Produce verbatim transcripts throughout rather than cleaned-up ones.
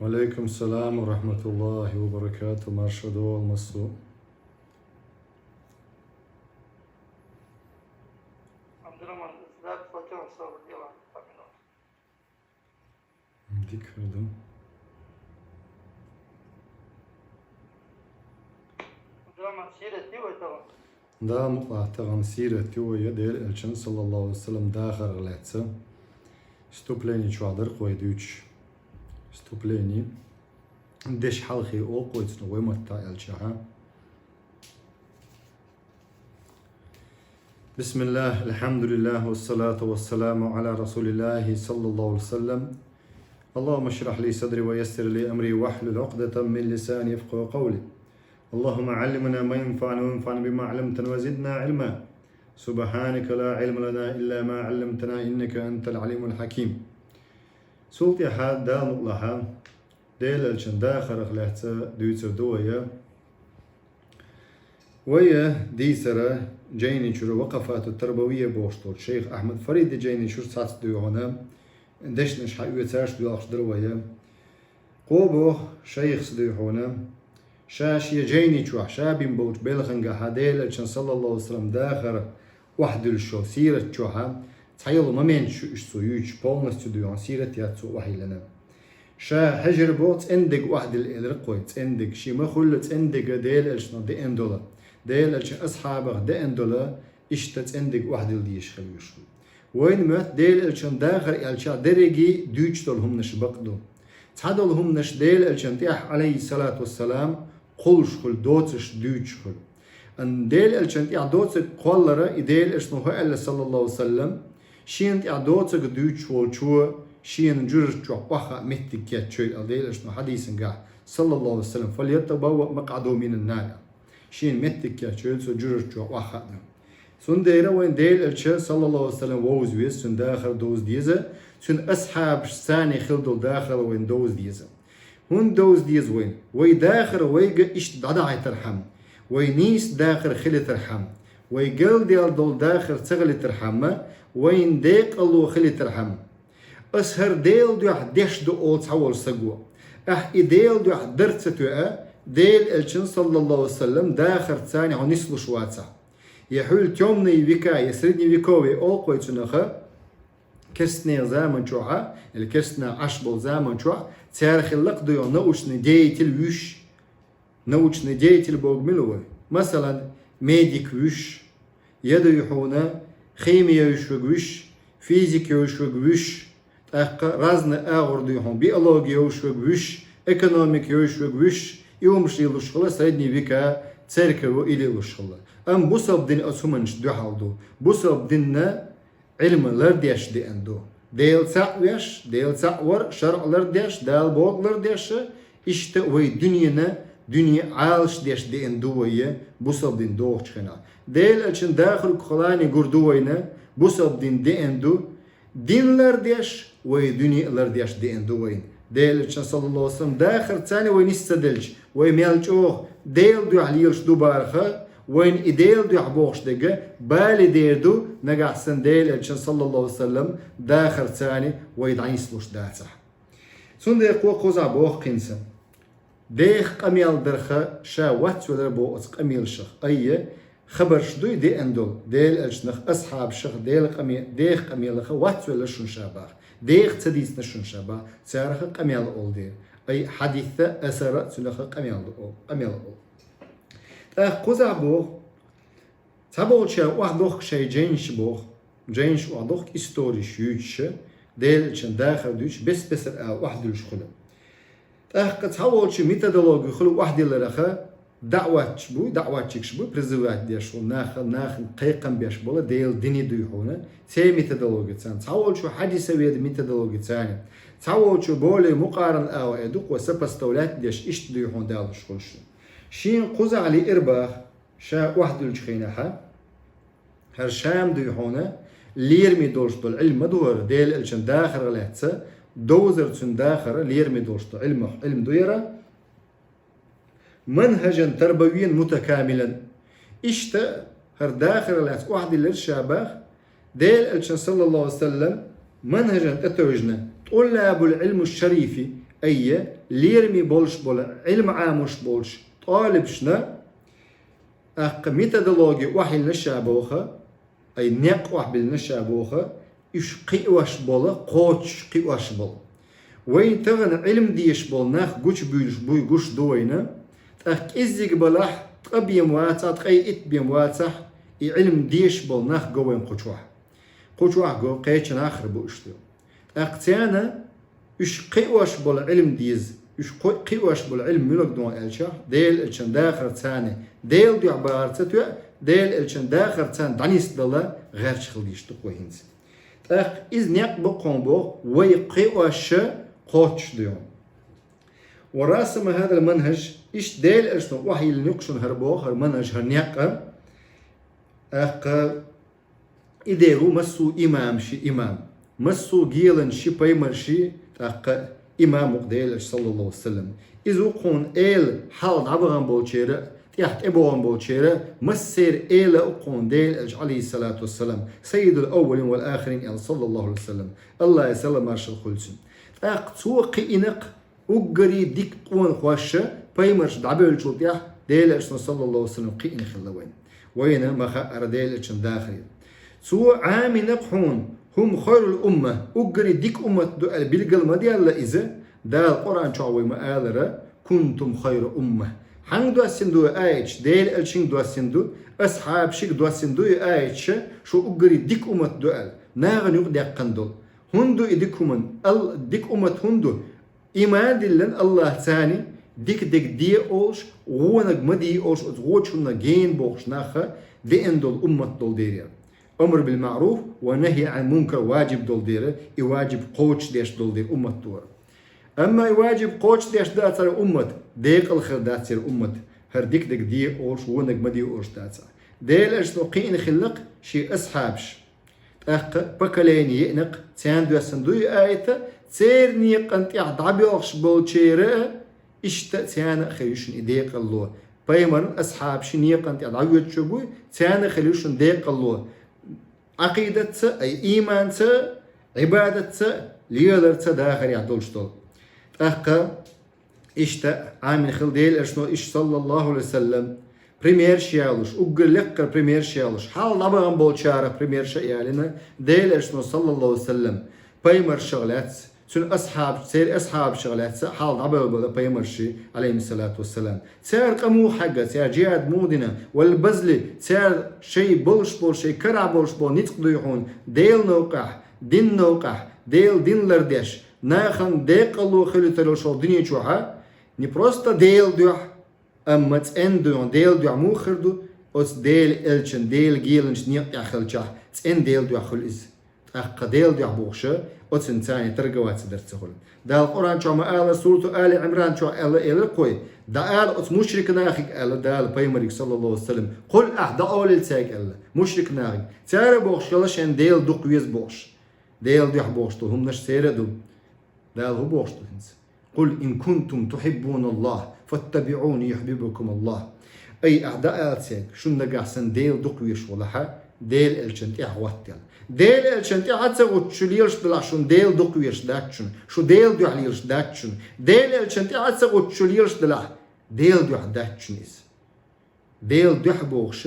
Ва алейкум салам ва рахматуллахи ва баракату. Марша дол массо. Абдурахман, зад платён сорок дела по минуте. Дика хир ду. Абдурахман, сират ди вай тахан? Да, мукъа тахан сират ди вай, Даьла Элчан, саллаллаху алейхи ва саллям, дахарах лаьца. Вступление чохь дар-кх вай дуьйцуш. Вступление. Дешхьалхе олу-кх вай цунах вай маттахь аьлчахьа. بسم الله، الحمد لله، والصلاة والسلام على رسول الله صلى الله عليه وسلم. اللهم اشرح لي صدري ويسر لي أمري واحلل عقدة من لساني يفقهوا قولي. اللهم علمنا ما ينفعنا وانفعنا بما علمتنا وزدنا علما. سبحانك لا علم لنا إلا ما علمتنا إنك أنت العليم الحكيم. Цул тӀаьхьа Дала мукъ лахь, Даьла Элчан дахарах лаьца дуьйцур ду вай. Вай дийцар жайни чуьра Вакъафату Тарбавия бохуш долчу шайх Ахьмад Фариди жайни чуьра цхьацца дуй хьуна, дешнаш хьаоьцуш доьлхуш дара вай. Кхо боху шайхас дуй хьуна, ша шен жайни чохь ша бина болчу белхангахьа Даьла Элчан, саллаллаху алейхи ва саллям, дахар охьадуьллуш йолу сират чохьа цхьа йолу момент шу иштта цо юьйцуш, полностью дуй хьуна сират яц цо охьайиллина. Ша хьежар боху цӀендерг охьадилла элира кхой, цӀендерг. Шен ма хуьллу цӀендерг Даьла Элчанах деана долу, Даьла Элчан асхьабах деана долу, иштта цӀендерг охьадилла дезаш хила везаш ву. Вайна моьтту Даьла Элчан дахар аьлча дерриге дуьйцуш долу хӀуманаш бакъ ду. Цхьадолу хӀуманаш Даьла Элчан тӀехь, алейхиссалату вассалам, кхуллуш хуьлу, доцуш дуьйцуш хуьлу. Ан Даьла Элчан тӀехь доцург кхоллара и Даьла Элчано хӀу аьлла, саллаллаху алейхи ва саллям, шена тӀехь доцург дуьйцуш волчо шена жуьжар чохь охьахаа меттиг кечйойла аьлла Даьла Элчано хьадисангахь, саллаллаху алейхи ва саллям, «Фальятабавва макъадаху минан нар». Шена меттиг кечйойла цо жуьжар чохь охьахаа. Цундела вайн Даьла Элча, саллаллаху алейхи ва саллям, вовза веза, цуьнан дахар довза деза, цуьнан асхьабашца царна хила долу дахар вайн довза деза. ХӀунда довза деза вайн? Вай дахар вайга иштта дӀадахьийтархьама, вай нийса дахар хилийтархьама, вай галдаьлла долу дахар ца хилийтархьама, вайн декъало хилийтархьама. Ас хӀара Делан дуьхьа деш ду олу цхьаволу саго. Ахь и Делан дуьхьа дар ца тоьа, Делан Элчан, саллаллаху алейхи ва саллям, дахарца царна хьо нислуш вацахь. Я хьуьлла тёмные века, я средневековье олу-кх вай цунах, керстанийн заман чохьа, или керстанийн Ӏаш болу заман чохь, цара хилла-кх дуй хьуна научный деятель вуьш. Научный деятель бохург мила ву? Масалан, медик вуьш, я дуй хьуна хими йовзаш верг вуьш, физик йовзаш верг вуьш, тӀаккха разный агӀор дуй хьуна биологи йовзаш верг вуьш, экономик йовзаш верг вуьш, и хӀумаш лелош хилла средний века церковь или лелош хилла. Амма бусалба дин оцу хӀуманаш дуьхьал ду. Бусалба динна Ӏилма лардеш деана ду. Дела цхьаъ веш, Дела цхьаъ вар, шарӀ лардеш, Дала бохург лардеш, иштта вай дуьненан, дуьне Ӏалашдеш деана ду вай бусалба дин дохучу хенахь. Делан Элчан дахаргахула гур ду вайна, бусалба дин деана ду, дин лардеш, вай дуьне а лардеш деана ду вайна. Делан Элчан, саллаллаху алейхи ва саллям, дахарца царна вай нис ца делча, вай мел чӀогӀа Делан дуьхьа лелаш ду бахарх, вайна и Делан дуьхьа бохуш дерг бале дер ду, нагахь санна Делан Элчан, саллаллаху алейхи ва саллям, дахарца царна вай дӀанислуш дацахь. Цундела кхо кхузахь боху кхин санна. Деха къамел дарх ша вацвелар боху оцу къамелашах. Айя, хабарш дуй деана долу, Делан Элчанах, асхьабашах, Делан къаме-, деха къамелах вацвелла шуна ша баха. Деха ца дийцина шуна ша баха, царах къамел олу дела. Ай, хьадисца, асара цунах къамел ду олу, къамел олу. ТӀаккха кхузахь боху, цхьаболчара охьадохку шайн жайнаш боху, жайнаш охьадохку, историш юьйцуша, Делан Элчан дахар дуьйцуш, бес-бесара ала охьадуьллуш хуьлу. ТӀаккха цхьаволчу методологи хуьлу охьадилларах, даъватчи буй, даъватчикаш буй, призывать деш волу нах, нахана кхайкхам беш болу Делан дине дуй хьуна, церан методологи царна. Цхьаволчу хьадисоведа методологи царна. Цхьаволчу более мукъаран ала э ду кхо сопоставлять деш, иштта дуй хьуна далуш хуьлуш. Шена кхузахь лиира баха, ша охьадуьллучу хенахьа, хӀара Шам дуй хьуна, лераме долуш долу Ӏилма ма ду хӀара, Делан Элчан дахарах лаьцна, довзар цуьнан дахар, лераме долуш долу Ӏилмах Ӏилма ду яра, манхӀажан тарбавиян мутакамилан. Иштта хӀара дахарах лаьцна охьадиллира ша баха, Делан Элчан, саллаллаху алейхи ва саллям, манхӀажан тӀетевжина, тӀуллабул Ӏилму шарифи, айя лераме болуш болу Ӏилма Ӏамош болчу тӀалибашна, тӀаккха методологи охьайиллина ша боху, ай некъ охьабиллина ша боху, уьш кхиош болу, кхочуш кхиош болу. Вайна тахана Ӏилма дезаш болу нах гучубуьйлуш буй гуш ду вайна, тӀаккха кӀеззиг балахь ткъа бен вацахь, ткъе итт бен вацахь, и Ӏилма дезаш болу нах го вайна кху чохь. Кху чохь го, кхечанхьара бу уьш ду. ТӀаккха царна уьш кхиош болу Ӏилма деза, уьш кхо-, кхиош болу Ӏилма муьлха ду аьлча, Делан элчан дахар царна Делан дуьхьа бахар ца тоьа, Делан элчан дахар царна дӀанисдала гӀерташ хила дезаш ду кху хӀинца. ТӀаккха иза некъ бу кхуна боху, вай кхиош кхочуш ду. Ва расама хӀадал манхӀаж, иштта Делан элчано охьайиллина ю-кх шуна хӀара боху, хӀара манхӀаж, хӀара некъ. ТӀаккха и дер ву массо а имамаши имам, массо а геланаши, пайхамарши, тӀаккха имам ву-кх Делан элча, саллаллаху алейхи ва саллям. Иза ву кхуна эла хьалха дӀабахана болчеран, тӀехь тӀебогӀун болчеран, массеран эла а ву кхуна Делан элча, алейхиссалату вассалам, саййидул аввалин вал ахирин аьлла, саллаллаху алейхи ва саллям. Аллахьан салам-маршалла хуьлда цунна. ТӀаккха цо кхиъна-кх уггаре дика къонахошна, пайхамарш дӀабевллачул тӀехь, Делан элчано, саллаллаху алейхи ва саллям, кхиъна хилла вайна. Вайна ма хаъара Делан элчан дахаре. Цо Ӏамийна-кх хьуна, хӀум хайрул умма, уггаре дика уммат ду аьлла билгал ма даьлла иза, Дала Къуръан чохь вай ма-аллара, кунтум хайра умма. Хьанга доссийна ду и аяташ? Делан элчанга доссийна ду, асхьабашка доссийна ду и аяташ, шу уггаре дика уммат ду аьлла, нахана юкъадаьккхина долу. ХӀунда ду и дика хӀуман? Ал-, дика уммат хӀунда ду? Иман диллина Аллахьца, дика дерг де олуш, вониг ма де олуш, оцу вочунна гена бохуш нах деана долу уммат долу дера. Амр бил маъруф ва нахьи Ӏан мункар ваджиб долу дера, и ваджиб кхочушдеш долу дера уммат дора. Амма и ваджиб кхочушдеш дацара уммат, декъала хир дацара уммат, хӀара дика дерг де олуш, вониг ма де олуш дацара. Делан элчано кхиъна хилла-кх шен асхьабаш. ТӀаккха поколение еана-кх, царна доссийна ду и аят, церан некъан тӀехь дӀабоьлхуш болчеран а, иштта царна а хир ю шуна и декъалло. Пайхамаран асхьабашан некъан тӀехь дӀавоьдуш буй, царна а хир ю шуна декъалло. Ӏакъидатца а, ай, ийманца а, Ӏибадатца а, леларца а дахарехь долуш долу. ТӀаккха иштта Ӏамийна хилла Делан элчано, иштта, саллаллаху алейхи ва саллям, примерш ялуш, уггар лекхара примерш ялуш, хьалха дӀабахана болчарах примерш а ялийна Делан элчано, саллаллаху алейхи ва саллям, пайхамаршах лаьцна, цуьнан асхьабаш, церан асхьабашах лаьцна, хьалха дӀабевлла болу пайхамарш, алейхиссалату вассалам. Цара къа муха хьегна, цара джихӀад муха дина, вал базли, цара шайн болуш болу, шайн карахь болуш болу ницкъ дуй хьуна, Делан новкъахь, динан новкъахь, Делан дин лардеш, нахана декъалло хилийтар йолуш йолу дуьне чохь, не просто Делан дуьхьа, амма цӀена дуьхьа, Делан дуьхьа муха хир ду, оцу Делан элчан, Делан геланчу некъа тӀехь хилчахь, цӀена Делан дуьхьа хуьлу иза. ТӀаккха Делан дуьхьа бохуш, оцунна царна торговаться дар ца хуьлу. Дала Къуръан чохь ма-аллара, сурату Али Ӏимран чохь аьлла, элира кхуо, дӀаала оцу мушрик нахе аьлла Дала пайхамарга, саллаллаху алейхи ва саллям, кхул ахь дӀаолийла цаьрга аьлла, мушрик нахе. Цара бохуш хилла шайн Дела дукха веза бохуш. Делан дуьхьа бохуш долу хӀуманаш церан а ду. Дала хӀун бохуш ду хӀинца? «Къул ин кунтум тухьиббуналлахь, фаттабиӀуни юхьбибкумуллахь». Ай, ахь дӀаала цаьрга, шуна нагахь санна Дела дукха везаш волахь, Делан элчан тӀехь гӀоттаделла. Делан элчан тӀехь а ца гӀуттуш шу лелаш делахь, шуна Дела дукха везаш дац шуна, шу Делан дуьхьа лелаш дац шуна. Делан элчан тӀехь а ца гӀуттуш шу лелаш делахь, Делан дуьхьа дац шуна иза. Делан дуьхьа бохуш,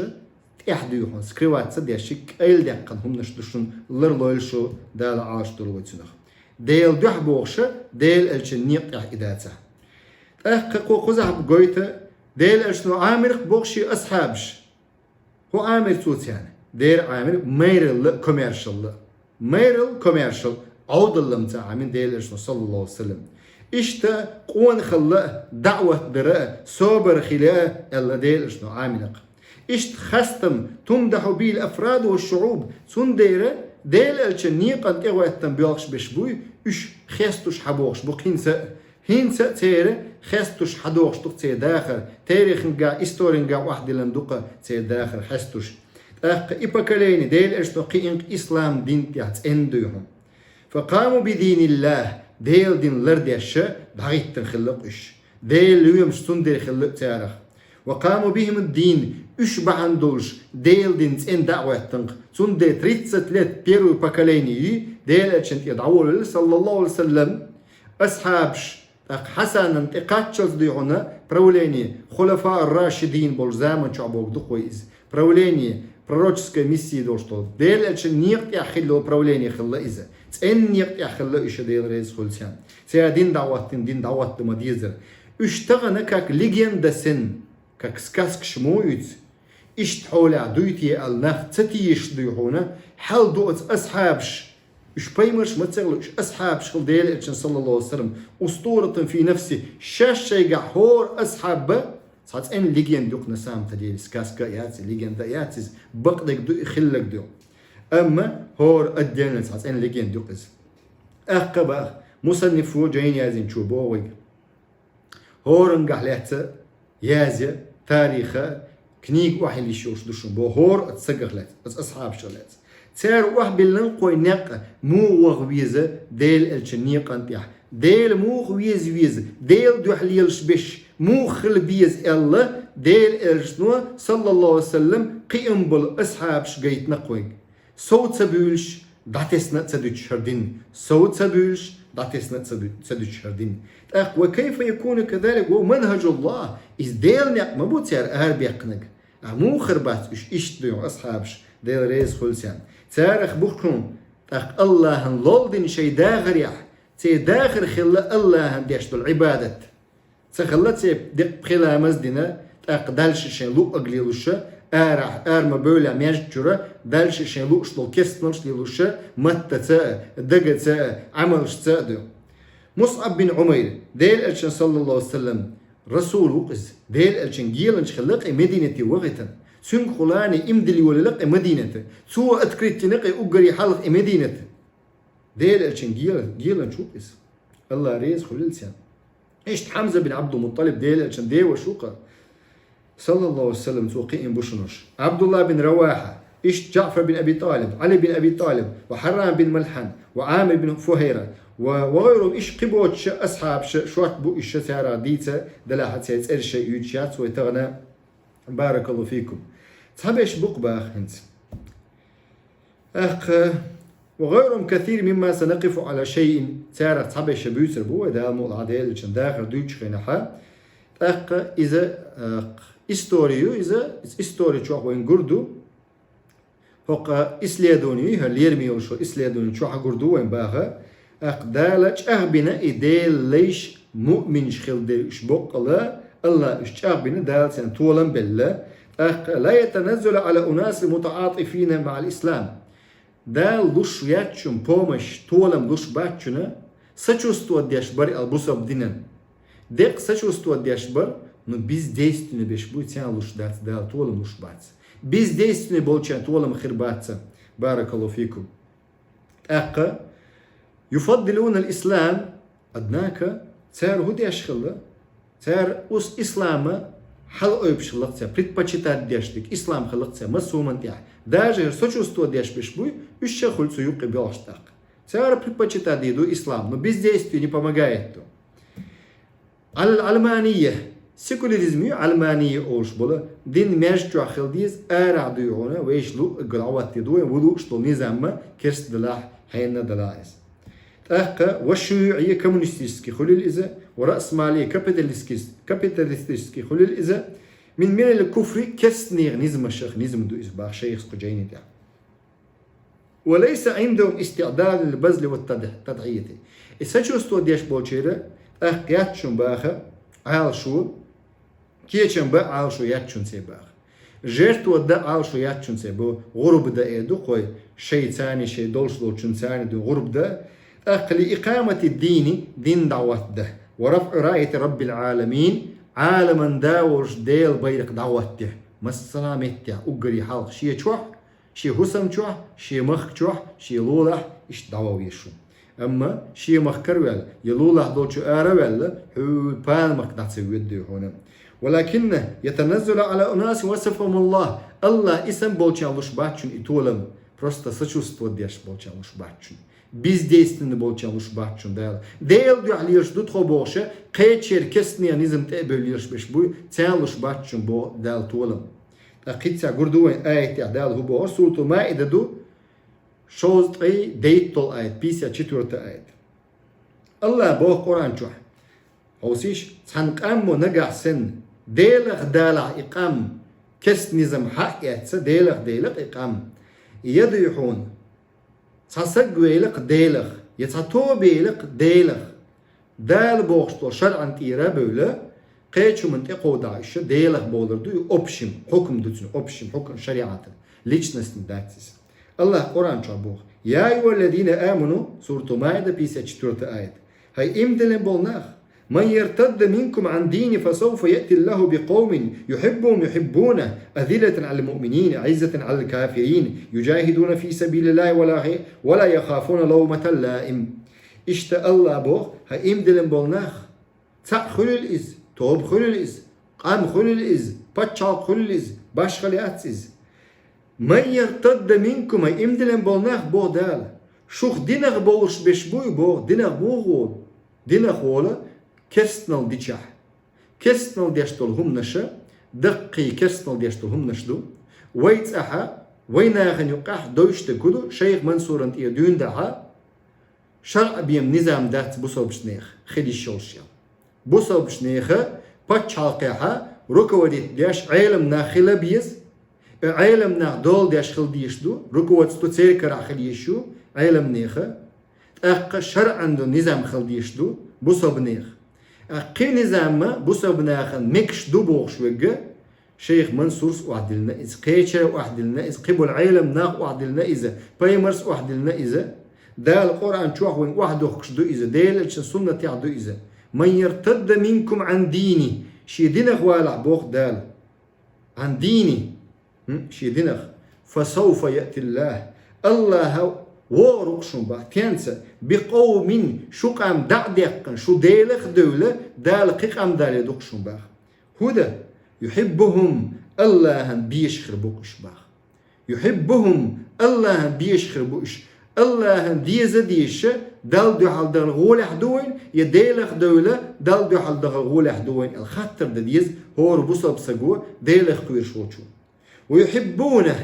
тӀехь дуй хьуна, скрываться деш, кӀайла даьккхина хӀуманаш ду шуна, ларлойла шу, Дала Ӏалаш долу вай цунах. Делан дуьхьа бохуш, Делан элчан некъа тӀехь и дацахь. ТӀаккха кху кхузахь гойту, Делан элчано Ӏамийра-кх боху шен асхьабаш. ХӀун Ӏамийра цо царна? Дера Ӏамийра майралла а, комаьршалла а. Майралла, комаьршалла, Ӏовдалламца Ӏамийна Делан элчано, саллаллаху алейхи ва саллям. Иштта къонахалла а, даӀват дара а, собар хила а, аьлла Делан элчано Ӏамийна-кх. Иштта хастам, тумдахьу бихил афраду ва шшуӀуб, цундела Делан элчан некъан тӀегӀоьттина боьлхуш берш буй, уьш хестуш хьан бохуш бу хӀинца а. ХӀинца а церан хестуш хьан дохуш ду-кх церан дахар, терихангахь, исторингахь охьадиллина ду-кх церан дахар хестуш. ТӀаккха и поколение Делан элчано кхиъна-кх ислам дин тӀехь цӀена дуй хьуна. Факъаму бидиниллахь, Делан дин лардеш дӀахӀиттина хилла-кх уьш. Делан лоьмаш цундела хилла царах. Ва къама бихимуд-дин, уьш бахьана долуш Делан дин цӀена дӀа а гӀоьттина-кх. Цундела тридцать лет первое поколение Делан элчан тӀе дӀаволавелла, саллаллаху алейхи ва саллям, асхьабаш, ТӀаккха Хьасанан тӀе кхаччалц дуй хьуна правление, хулафа ар-рашидин болчу заман чохь боху дукха вай иза. Правление, пророческая миссия долуш долу. Делан элчан некъа тӀехь хилла правление хилла иза. ЦӀенна некъа тӀехь хилла уьш, Дела реза хуьлу царна. Цара дин дӀахӀоттина, дин дӀахӀотта ма дезара. Уьш тахана как легенда санна, как сказкаш ма ю иза. Иштта хьолехь дуй те аьлла нах ца тешаш дуй хьуна, хьал ду оцу асхьабаш. Уьш пайхамарш ма ца хилла, уьш асхьабаш хилла Делан элчан, саллаллаху алейхи ва саллям, устуратан фи нафси, шаьш шайгахь хӀора асхьаб бан, цхьа цӀена легенда ю-кх на самом-то деле, сказка а яц, легенда а яц иза, бакъдерг ду и, хилларг ду. Амма хӀора отдельно цхьа цӀена легенда ю-кх иза. ТӀаккха баха, мусаннифо, жайна яздинчо боху вайга. ХӀорангахь лаьцна язъян, тарихан книга охьайилла йиш йолуш ду шуна боху, хӀора оцу стагах лаьцна, оцу асхьабашах лаьцна. Цара охьабиллина кхойн некъ, муха ваха веза Делан элчан некъан тӀехь, Дела муха веза веза, Делан дуьхьа лелаш берш муха хила беза аьлла, Делан элчано, саллаллаху алейхи ва саллям, кхиам болу асхьабаш гайтина кхойн. Сов ца буьйлуш, дӀатесна а ца дуьтуш хӀара дин. Сов ца буьйлуш, дӀатесна а ца ду-, ца дуьтуш хӀара дин. ТӀаккха: «Ва кайфа якуну казалик ва манхаджуллах?» Иза Делан некъ ма бу цара арабаьккхинарг. Ахь муха хир бац уьш иштта дуй хьуна асхьабаш, Дела реза хуьлу царна? Царах бу-кх хьуна, тӀаккха Аллахьан лолдина шайн дахарехь, церан дахар хилла Аллахьан деш долу Ӏибадат. Ца хилла церан деккъа пхи ламаз дина, тӀаккха дальше шайн луъург лелош, арахь, ара ма бевллехь маьждиг чуьра, дальше шайн лууш долу кестналш лелош, маттаца а, дагаца а, Ӏамалшца а ду. Мусъаб бин Ӏумайр, Делан элчан, саллаллаху алейхи ва саллям, расул ву-кх иза. Делан элчан геланча хилла-кх и, Мединате вахийтина. Цуьнгахула иман дилла йолийла-кх и Мединате. Цо открыть йина-кх и уггаре хьалха и Мединат. Делан элчан гела-, геланча ву-кх иза. Аллах реза хуьлийла царна. Иштта Хьамза бин Ӏабдул-МутӀалиб, Делан элчан деваша ву-кх, саллаллаху алейхи ва саллям, цо кхиъна бу шуна уьш. Ӏабдуллах бин Равахьа, иштта Джаъфар бин Аби ТӀалиб, Ӏали бин Аби ТӀалиб, ва Хьаррам бин Малхьан, ва Ӏамир бин Фухьайра, ва, ва гӀайрухум, иштта кхин боцуша асхьабаша шорта бу уьш, царах дийца делахь а церан цӀераш юьйцуш яц вай тахана. Баракаллаху фикум. Цхьаберш бу-кх баха хӀинца. ТӀаккха: «Ва гӀайрухум касир мимма санакъифу Ӏала шайъин». Царах цхьаберш буьйцур бу вай, Дала мукъалахь, Делан элчан дахар дуьйцучу хенахь. ТӀаккха иза, а, истори ю, иза, иза истори чохь вайна гур ду. ХӀокху исследование, хӀара лераме йолуш йолу исследование чохь гур ду вайна баха. ТӀаккха Дала чӀагӀбина и Делан лайш, муъминаш хила дерг уьш боккъала, Аллах уьш чӀагӀбина, Дала царна толам белла. ТӀаккха: «Ла ятаназзалу Ӏала унасин мутаӀатӀифина маӀал ислам». Дала луш яц шуна помощь, толам луш бац шуна, сочувствовать деш бара аьлла бусалба динан. Деккъа сочувствовать деш бара, но бездейственный берш буй, царна луш дац Дала, толам луш бац. Бездейственный болчарна толам хир бац. Баракаллаху фикум. ТӀаккха: «Юфаддилуна ал-ислам», однако, цара хӀун деш хилла? Цара ус ислама хьалаойбуш хилла-кх цара, предпочитать деш дерг ислам хилла-кх цара массо а хӀуманна тӀехь. Даже хӀара сочувствовать деш берш буй, уьш а хуьлу цу юккъе боьлхуш тӀаккха. Цара предпочитать дийр ду ислам, но бездействие не помогает ду. Ал-, Ӏалмания, секуляризм ю Ӏалмания олуш болу, дин маьждиг чохь хила деза, арахь дуй хьуна, вешан луъург дӀахӀотта ду вайн, ву лууш долу низам а керста делахь, хьенан а делахь иза. ТӀаккха: «Ва шуюӀия», коммунистический хуьлийла иза, «ва раъсмалия», капиталистический, капиталистический хуьлийла иза, «мин милалил куфри», керстанийн низамашах низам ду иза баха шайхас кху жайни тӀехь. «Ва лайса Ӏиндахум истиъдадун лил базли ва тадхьияти». И сочувствовать деш болчеран тӀаккха яц шуна баха Ӏалашо, кечам бан Ӏалашо яц шуна церан баха. Жертва дан Ӏалашо яц шуна церан, бо гӀурба дан эр ду-кх вай, шайн царний, шайн долуш долчун царний ду гӀурба дан. ТӀаккха: «Ли икъамати дини», дин дӀахӀотта дан. «Ва рафӀи раити Раббил Ӏаламин», Ӏаламан да волуш Делан байракх дӀахӀотта дан. Массанхьа меттехь, уггаре хьалха шен чохь, шен хӀусам чохь, шен махка чохь, шен лулахь иштта дӀаван веза шуна. Амма шен махкара ваьлла, я лулахь долчу ара ваьлла, хьуьй, панамахка дӀа ца воьду хьуна. «Валакинна ятаназзалу Ӏала унасин васафахумуллах». Аллах исам болчарна луш бац шуна и толам, просто сочувствовать деш болчарна луш бац шуна. Бездейственный болчарна луш бац шуна Дала. Делан дуьхьа лелаш ду тхо бохуша, кхечеран керстанийн низам тӀе а бевлла лелаш берш буй, царна луш бац шуна боху Дала толам. ТӀаккха кхин цхьа гур ду вайн аятехь Дала хӀун боху, Суратул Маида ду, шовзткъе дейтталгӀа аят, пятьдесят четвёртый аят. Аллах боху Къуръан чохь: Хьовсийша, цхьан къамо нагахь санна, Делах далахь и къам, керста низам хьа а эцца, Делах делахь и къам. Я дуй хьуна, цхьа саг велахь Делах, я цхьа тоба елахь Делах, Дала бохуш долу шарӀан тӀера а бевлла, кхечу хӀуманна тӀекховдахь уьш, Делах бохур ду и, общем, хьукам ду цуьнан, общем, хьукам шариӀатан, личностный дац иза. АллахӀа Къуръан чохь боху: «Я айюхаллазина аману», сурату Маида, пятьдесят четвёртый аят. ХӀай иман диллина болу нах, «من يرتد منكم عن دينه فسوف يأتي الله بقوم يحبهم يحبونه أذلة على المؤمنين أعزة على الكافرين يجاهدون في سبيل الله ولا ولا يخافون لومة لائم». Иштта АллахӀа боху: хӀай иман диллина болу нах, цхьаъ хуьлийла иза, тоба хуьлийла иза, къам хуьлийла иза, пачхьалкх хуьлийла иза, башхалла яц иза. «من يرتد منكم», хӀай иман диллина болу нах, боху Дала, шух динах бовлуш берш буй, боху, динах муха волу? Динах волу керстанал дичахь. Керстанал деш долу хӀуманаш, даккхий керстанал деш долу хӀуманаш ду. Вай цӀахь, вай нахана юккъехь довш дерг хӀун ду, шайх Мансуран тӀера дуьйна дахьа, шарӀ бен низам дац бусалбачу нехан хила йиш йолуш ял. Бусалбачу нехан пачхьалкхехь руководить деш Ӏелам нах хила беза, и Ӏелам нах дола деш хила дезаш ду, руководство церкварахь хила йиш ю Ӏелам нехан, тӀаккха шарӀан долу низам хила дезаш ду бусалба нехан. Ткъа кхин низам бусалба нахана мегаш ду бохуш верг, шайх Мансурс охьадиллина иза, кхечара охьадиллина иза, кхиболу Ӏелам нах охьадиллина иза, пайхамарс охьадиллина иза. Дала Къуръан чохь вайн охьадохкуш ду иза, Делан элчан суннатехь ду иза. «من يرتد منكم عن دينه», шен динах валахь, боху Дала. «عن دينه», хӀм, шен динах. «فسوف يأتي الله», АллахӀ вогӀур ву-кх шуна, боху, тенца, «بقوم», шу къам дӀа а даьккхина, шу Делах а девлла, Дала кхин къам далийр ду-кх шуна, боху. ХӀун дан? «يحبهم», АллахӀана безаш хир бу-кх уьш, боху. «يحبهم», АллахӀана безаш хир бу уьш. АллахӀана деза а дезаш, Далла дуьхьал дахар гӀолехь ду вайн, я Делах а девлла, Далла дуьхьал дахар гӀолехь ду вайн аьлла хаттар дан деза хӀора бусалба саго, Делах кхоьруш волчо. «ويحبونه»,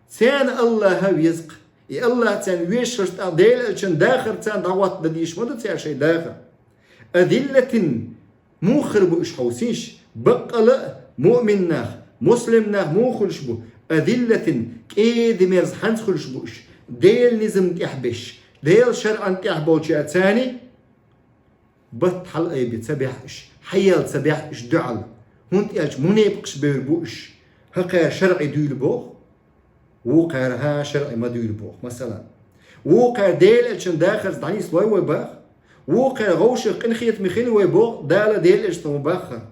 царна АллахӀ а веза-кх. И АллахӀ царна везаш хилча, тӀаккха Делан элчан дахар царна дӀахӀотта дан дезаш ма ду цара шайн дахар. «أذلة», муха хир бу уьш, хьовсийша, баккъала а муъмин нах, муслим нах муха хуьлуш бу? «أذلة», кӀеда-мерза хьанца хуьлуш бу уьш? Делан низам тӀехь беш, Делан шарӀан тӀехь болчаьрца бат хьалаайбе ца бехь уьш, хьаяла ца бехь уьш дуьхьал, хӀунда аьлча мунепакъаш бевр бу уьш, хӀокхара шарӀе дуьйла боху, вукхара хӀа шарӀе ма дуьйла боху, масала. Вукхара Делан элчан дахарца дӀанислой вай, боху. Вукхара вовшах къинхетаме хила вай, боху, Дала Делан элчано ма баххара.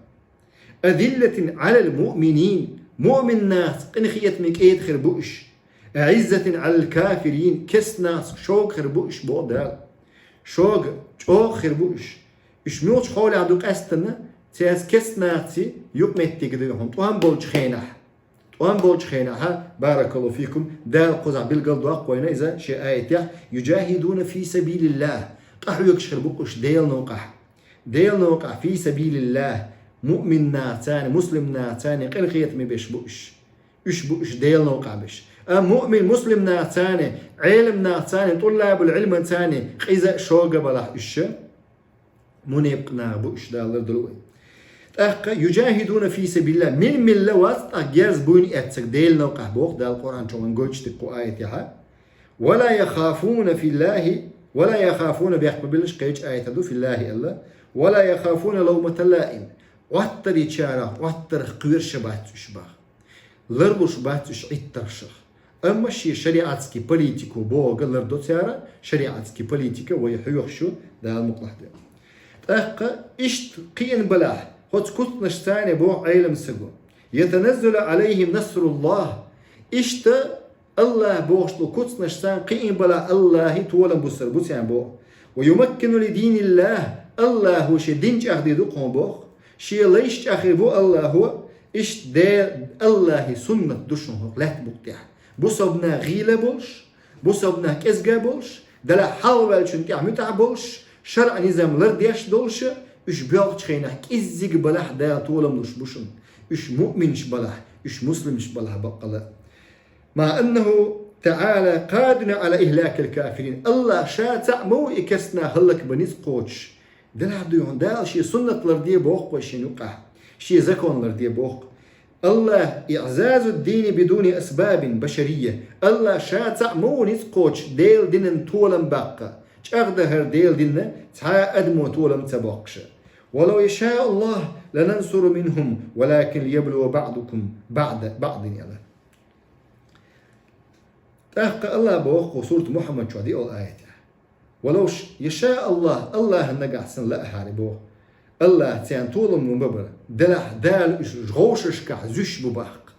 «أذلة على المؤمنين», муъмин нахаца къинхетаме, кӀеда хир бу уьш. «أعزة على الكافرين», керста нахаца шога хир бу уьш, боху Дала. Шога, чӀогӀа хир бу уьш. Уьш муьлхачу хьолехь ду къаьстина, цаьрца, керста нахаца, юкъаметтиг ду хьуна, тӀом болчу хенахь. ТӀом болчу хенахь, баракаллаху фикум, Дала кхузахь билгалдоккху вайна иза шен аятехь: «يجاهدون في سبيل الله», къахьоьгуш хир бу уьш Делан новкъахь. Делан новкъахь, «في سبيل الله», муъмин нахаца, муслим нахаца къинхетаме беш бу уьш. Уьш бу уьш Делан новкъахь беш. Амма муъмин, муслим нахаца, Ӏелам нахаца, тӀуллабул Ӏилмаца къиза а, шога а балахь уьш, мунепакъ нах бу уьш, Дала лардойла вай. ТӀаккха «يجاهدون في سبيل الله», мила-милла вац тӀаккха герз буйна эцнарг Делан новкъахь, боху Дала Къуръан чохь вайна гойтуш дерг кху аятехь. «ولا يخافون في الله», «ولا يخافون», бехк ма биллалаш, кхечу аятехь ду «في الله» аьлла. «ولا يخافون لومة لائم». Ӏоттарчарах Ӏоттарх кхоьруш а бац уьш, боху. Ларлуш бац уьш Ӏиттаршах. Амма шен шариатский политико бохург лардо цара, шариатский политика вай хьоьхуш ю, Дала мукъалахь де. ТӀаккха иштта кхиъна балахь, хӀоцу куцнашца, боху Ӏелам саго: «يتنزل عليهم نصر الله». Иштта АллахӀ бохуш долу куцнашца кхиъна балахь, АллахӀан толам буссар бу царна, боху. «ويمكنون لدين الله», АллахӀо шен дин чӀагӀдийр ду-кх хьуна, боху. Шен лайш чӀагӀдийр бу АллахӀо, иштта Де-, АллахӀан суннат ду шуна хӀокху лаьтта букъа тӀехь. Бусалба нах гӀийла болуш, бусалба нах кӀезга болуш, Далла хьалхаваьллачунна тӀехь муьтӀахь болуш, шарӀан низам лардеш долуш, уьш боьлхучу хенахь кӀеззиг балахь Дала толам луш бу шуна. Уьш муъминаш балахь, уьш муслимаш балахь баккъала. «مع أنه تعالى قادر على إهلاك الكافرين». АллахӀ Ша цхьаъ ма ву и керста нах хӀаллакбан ницкъ кхочуш. Делахь дуй хьуна, Дала шен суннат ларде боху вай шен юкъахь, шен закон ларде боху. Аллах, иъзазу ддини бидуни асбабин башарийя. Аллах ша цхьаъ ма ву ницкъ кхочуш Делан динан толам баккха, чӀагӀдан хӀара Делан динна цхьа а адамо толам ца боккхуша. Валав яшаъ Аллах ланансура минхум, валакин лияблува баъдукум баъда, баъдин аьлла. ТӀаккха Аллах боху кху сурат Мухьаммад чохь диъал аятехь: «Валав ш-, яшаъ Аллах, Аллаха нагахь санна лаахьара боху. Аллах царна толам ма бара. Делахь Дала уьш вовшашкахь зуьш бу баккха.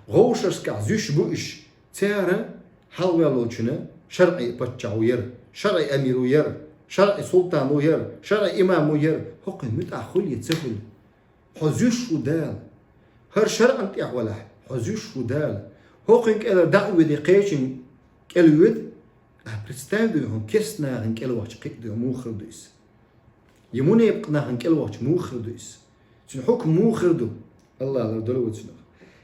Вовшашкахь зуьш бу уьш. Цара хьалхаваьллачунна шарӀи паччахь ву яра, шарӀи амир ву яра, шарӀи султан ву яра, шарӀи имам ву яра. ХӀокхуьнан муьтӀахь хуьлу я ца хуьлу? Хьо зуьш ву Дала. ХӀара шарӀан тӀехь валахь, хьо зуьш ву Дала. ХӀокхуьнан кӀелара дӀа а воьду, кхечун кӀел воьду. А представь дуй хьуна, керста нахана кӀел вахча кхин а дуй, муха хир ду иза? Я мунепакъ нахана кӀел вахча муха хир ду иза? Цуьнан хьукм муха хир ду?» Аллах лардойла вай цунах.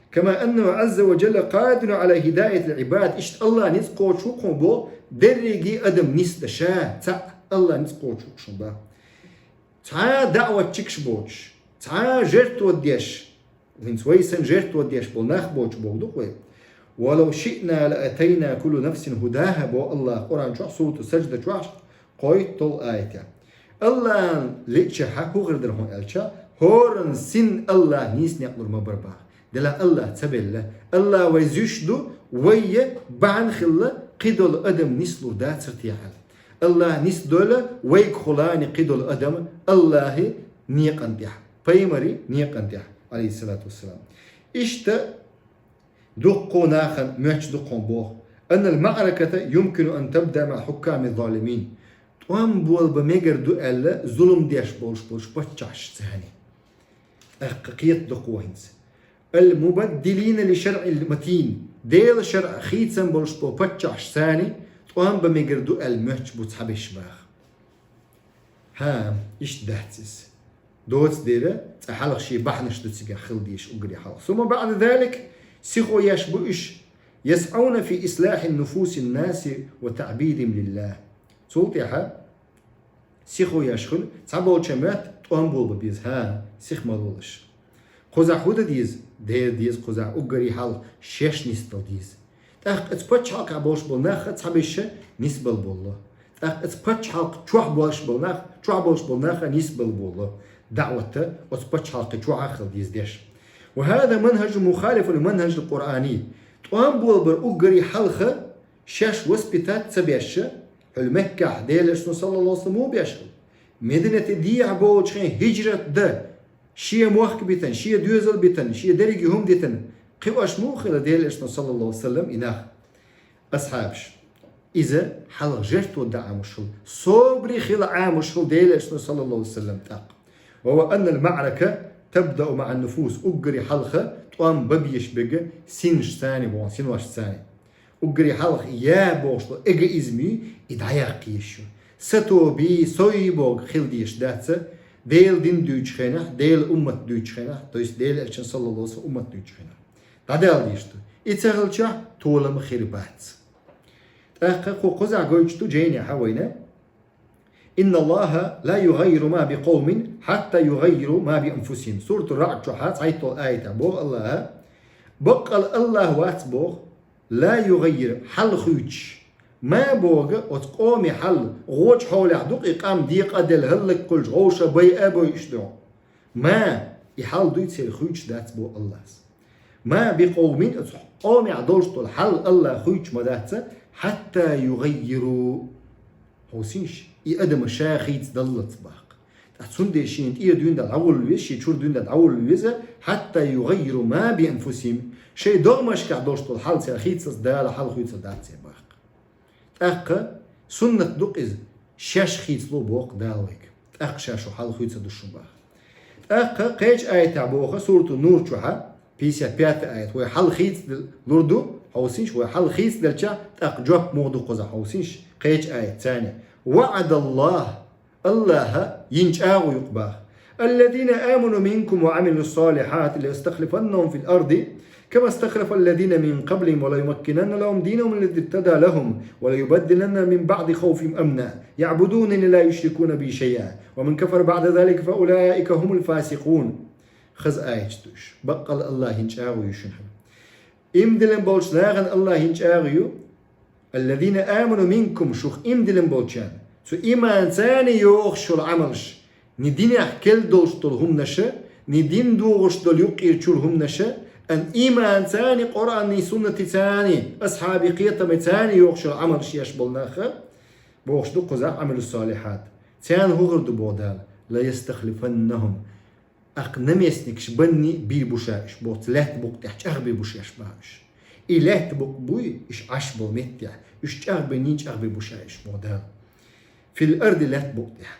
«Кама аннаху Ӏазза ва Джалла къадирун Ӏала хидаятил Ӏибад». Иштта Аллах ницкъ кхочуш ву кхуьнан боху дерриге адам нисдан ша, цхьаъ Аллах ницкъ кхочуш ву кхуьнан боху. Цхьа а даӀватчикаш боцуш, цхьа а жертва деш, хӀинца вай санна жертва деш болу нах боцуш боху ду-кх вай. «Валав шиъна ла атайна кулла нафсин хӀудаха», боху Аллах Къуръан чохь, сурат Сажда чохь, кхойтталгӀа аятехь. Аллахна лиъча хьан хӀун хир дара хьуна аьлча, хӀоранна син Аллах нийса некъ лур ма бара боху. Делахь Аллах ца белла. Аллах вай зуьш ду, вай я бахьана хилла кхидолу адам нислур дацара техьа. Аллах нисдойла вайгахула кхидолу адам Аллахи некъан тӀехь, пайхамари некъан тӀехь, алейхиссалату вассалам. Иштта дуккху нахана моьттуш ду кхуьнан боху: «Аннал маъраката юмкину ан табда маъа хьукками залимин». ТӀом болабан мегар ду аьлла, зулам деш болуш болчу паччахьашца. ТӀаккха кхета ду кхо хӀинца: «Ал-мубаддилина ли шаръил матин», Делан шаръа хийцам болуш болу паччахьашца тӀом бан мегар ду аьлла моьттуш бу цхьаберш боху. ХӀан, иштта дац иза. Доцу дера, цкъа хьалха шен бахьанаш ду цигахь хила дезаш уггаре хьалха. «Сумма баъда залик», сихо еш бу уьш: «Ясъауна фи ислахьи нуфусин наси ва таъбидихим лиллах». Цул тӀаьхьа сихо еш хуьлу, цхьаболчарна моьтту тӀом болабан беза, хӀан, сиха ма лолаш. Кхузахь хӀун дан деза? Дера деза кхузахь уггаре хьалха шаьш нисдала деза. ТӀаккха оцу пачхьалкхехь болуш болу нах а цхьаберш нисбала болу. ТӀаккха оцу пачхьалкх чохь болуш болу нах, чохь болуш болу нах а нисбала болу. ДаӀват оцу пачхьалкх чохь а хила деза деш. Ва хаза манхӀажун мухалифун ли манхӀажил Къуръани. ТӀом болабар уггаре хьалха шаьш воспитать ца беш, хьуьлла Меккахь Делан Элчано, саллаллаху алейхи ва саллям, ву беш хилла. Мединате дехьа болчу хенахь хӀижрат дан, шен мохк битина, шен доьзал битина, шен дерриге хӀума дитина, кхин ош муха хилла Делан Элчано, саллаллаху алейхи ва саллям, и нах? Асхьабаш. Иза хьалха жертва дан Ӏамош хилла, собаре хила Ӏамош хилла Делан Элчано, саллаллаху алейхи ва саллям, тӀаккха. Ва ва аннал маърака табдау маъан нуфус, уггаре хьалха тӀом бан безаш берг синашца боху, синошца. Уггаре хьалха я бохуш долу эгоизм ю, и дӀаяккха езаш ю. Са тоби, сой боху хила дезаш дац, Делан дин дуьйцучу хенахь, Делан уммат дуьйцучу хенахь, то есть Делан Элчан, саллаллаху алейхи ва саллям, уммат дуьйцучу хенахь. ДӀадаьлла дезаш ду. И ца хилчахь, толам хир бац. ТӀаккха кху кхузахь гойтуш ду жайнехьа вайна: «Инна Аллаха ла югаййиру ма би къовмин хьатта югаййиру ма би анфусихим». Суратур-Раъд чохь цхьайтталгӀа аятехь боху Аллаха: «Баккъал Аллах вац, боху, ла югаййир, хьал хуьйцуш, ма, боху, оцу къоме хьал, гӀочу хьолехь ду-кх и къам декъа а делла, хӀаллакьхуьлуш, вовшах байа а бойуш ду. Ма, и хьал дуй церан хуьйцуш дац, боху Аллас. Ма би къовмин, оцу къомехь долуш долу хьал Аллах хуьйцуш ма дац, хьатта югаййиру». Хьовсийша, и адам ша хийцадаллалц боху. Ткъа цундела шена тӀера дуьйна дӀавулла веза, шен чуьра дуьйна дӀавулла веза, хьатта югаййиру ма би анфусихим. Шайн догӀмашкахь долуш долу хьал цара хийцалц Дала хьал хуьйцур дац церан боху. ТӀаккха суннат ду-кх иза, шаьш хийцало боху Дала вайга. ТӀаккха ша шун хьал хуьйцур ду шун боху. ТӀаккха кхечу аятехь боху, суратун-Нур чохь, пятьдесят пятый аят, вай хьал хийцадалур ду, хьовсийша, вай хьал хийцаделчахь, тӀаккха жоп муха ду кхузахь, хьовсийша, кхечу аятехь: «ВаӀадаллах», Аллаха йина чӀагӀо ю-кх боху: «Аллазина аману минкум ва Ӏамилус-салихьати лаястахлифаннахум фил арди كما استخلف الذين من قبلهم وليمكنن لهم دينهم الذي ارتضى لهم وليبدلنهم من بعد خوفهم أمنا يعبدونني لا يشركون بي شيئا ومن كفر بعد ذلك فأولئك هم الفاسقون. Хаза аяташ да уж. Баккъал АллахӀа чӀоагӀо ю шуна. Иман диллина болча нахана АллахӀа чӀоагӀо ю, الذين آمنوا منكم, шух иман диллина болчарна. Цу иманца йоагӀаш йола Ӏамалаш, ни динах керла долаш дола хӀуманаш, ни дин дохаш дола юкъера чура хӀуманаш, амма иманца, Къуръанеи суннатаца, асхьабий кхетамца йоагӀаш йола Ӏамалаш еш бола нах, бохаш да кхузахь, عملوا الصالحات. Царна хӀун хир ду, боху Дала? ليستخلفنهم. ТӀаккха наместникаш бенна бийр бу ша уьш, боху, цу лаьтта букъа тӀехь чӀагӀбийр бу ша уьш, боху уьш. И лаьтта букъ буй, уьш Ӏаш болу меттехь, уьш чӀагӀбенна чӀагӀбийр бу ша уьш, боху Дала. في الأرض, лаьтта букъа тӀехь.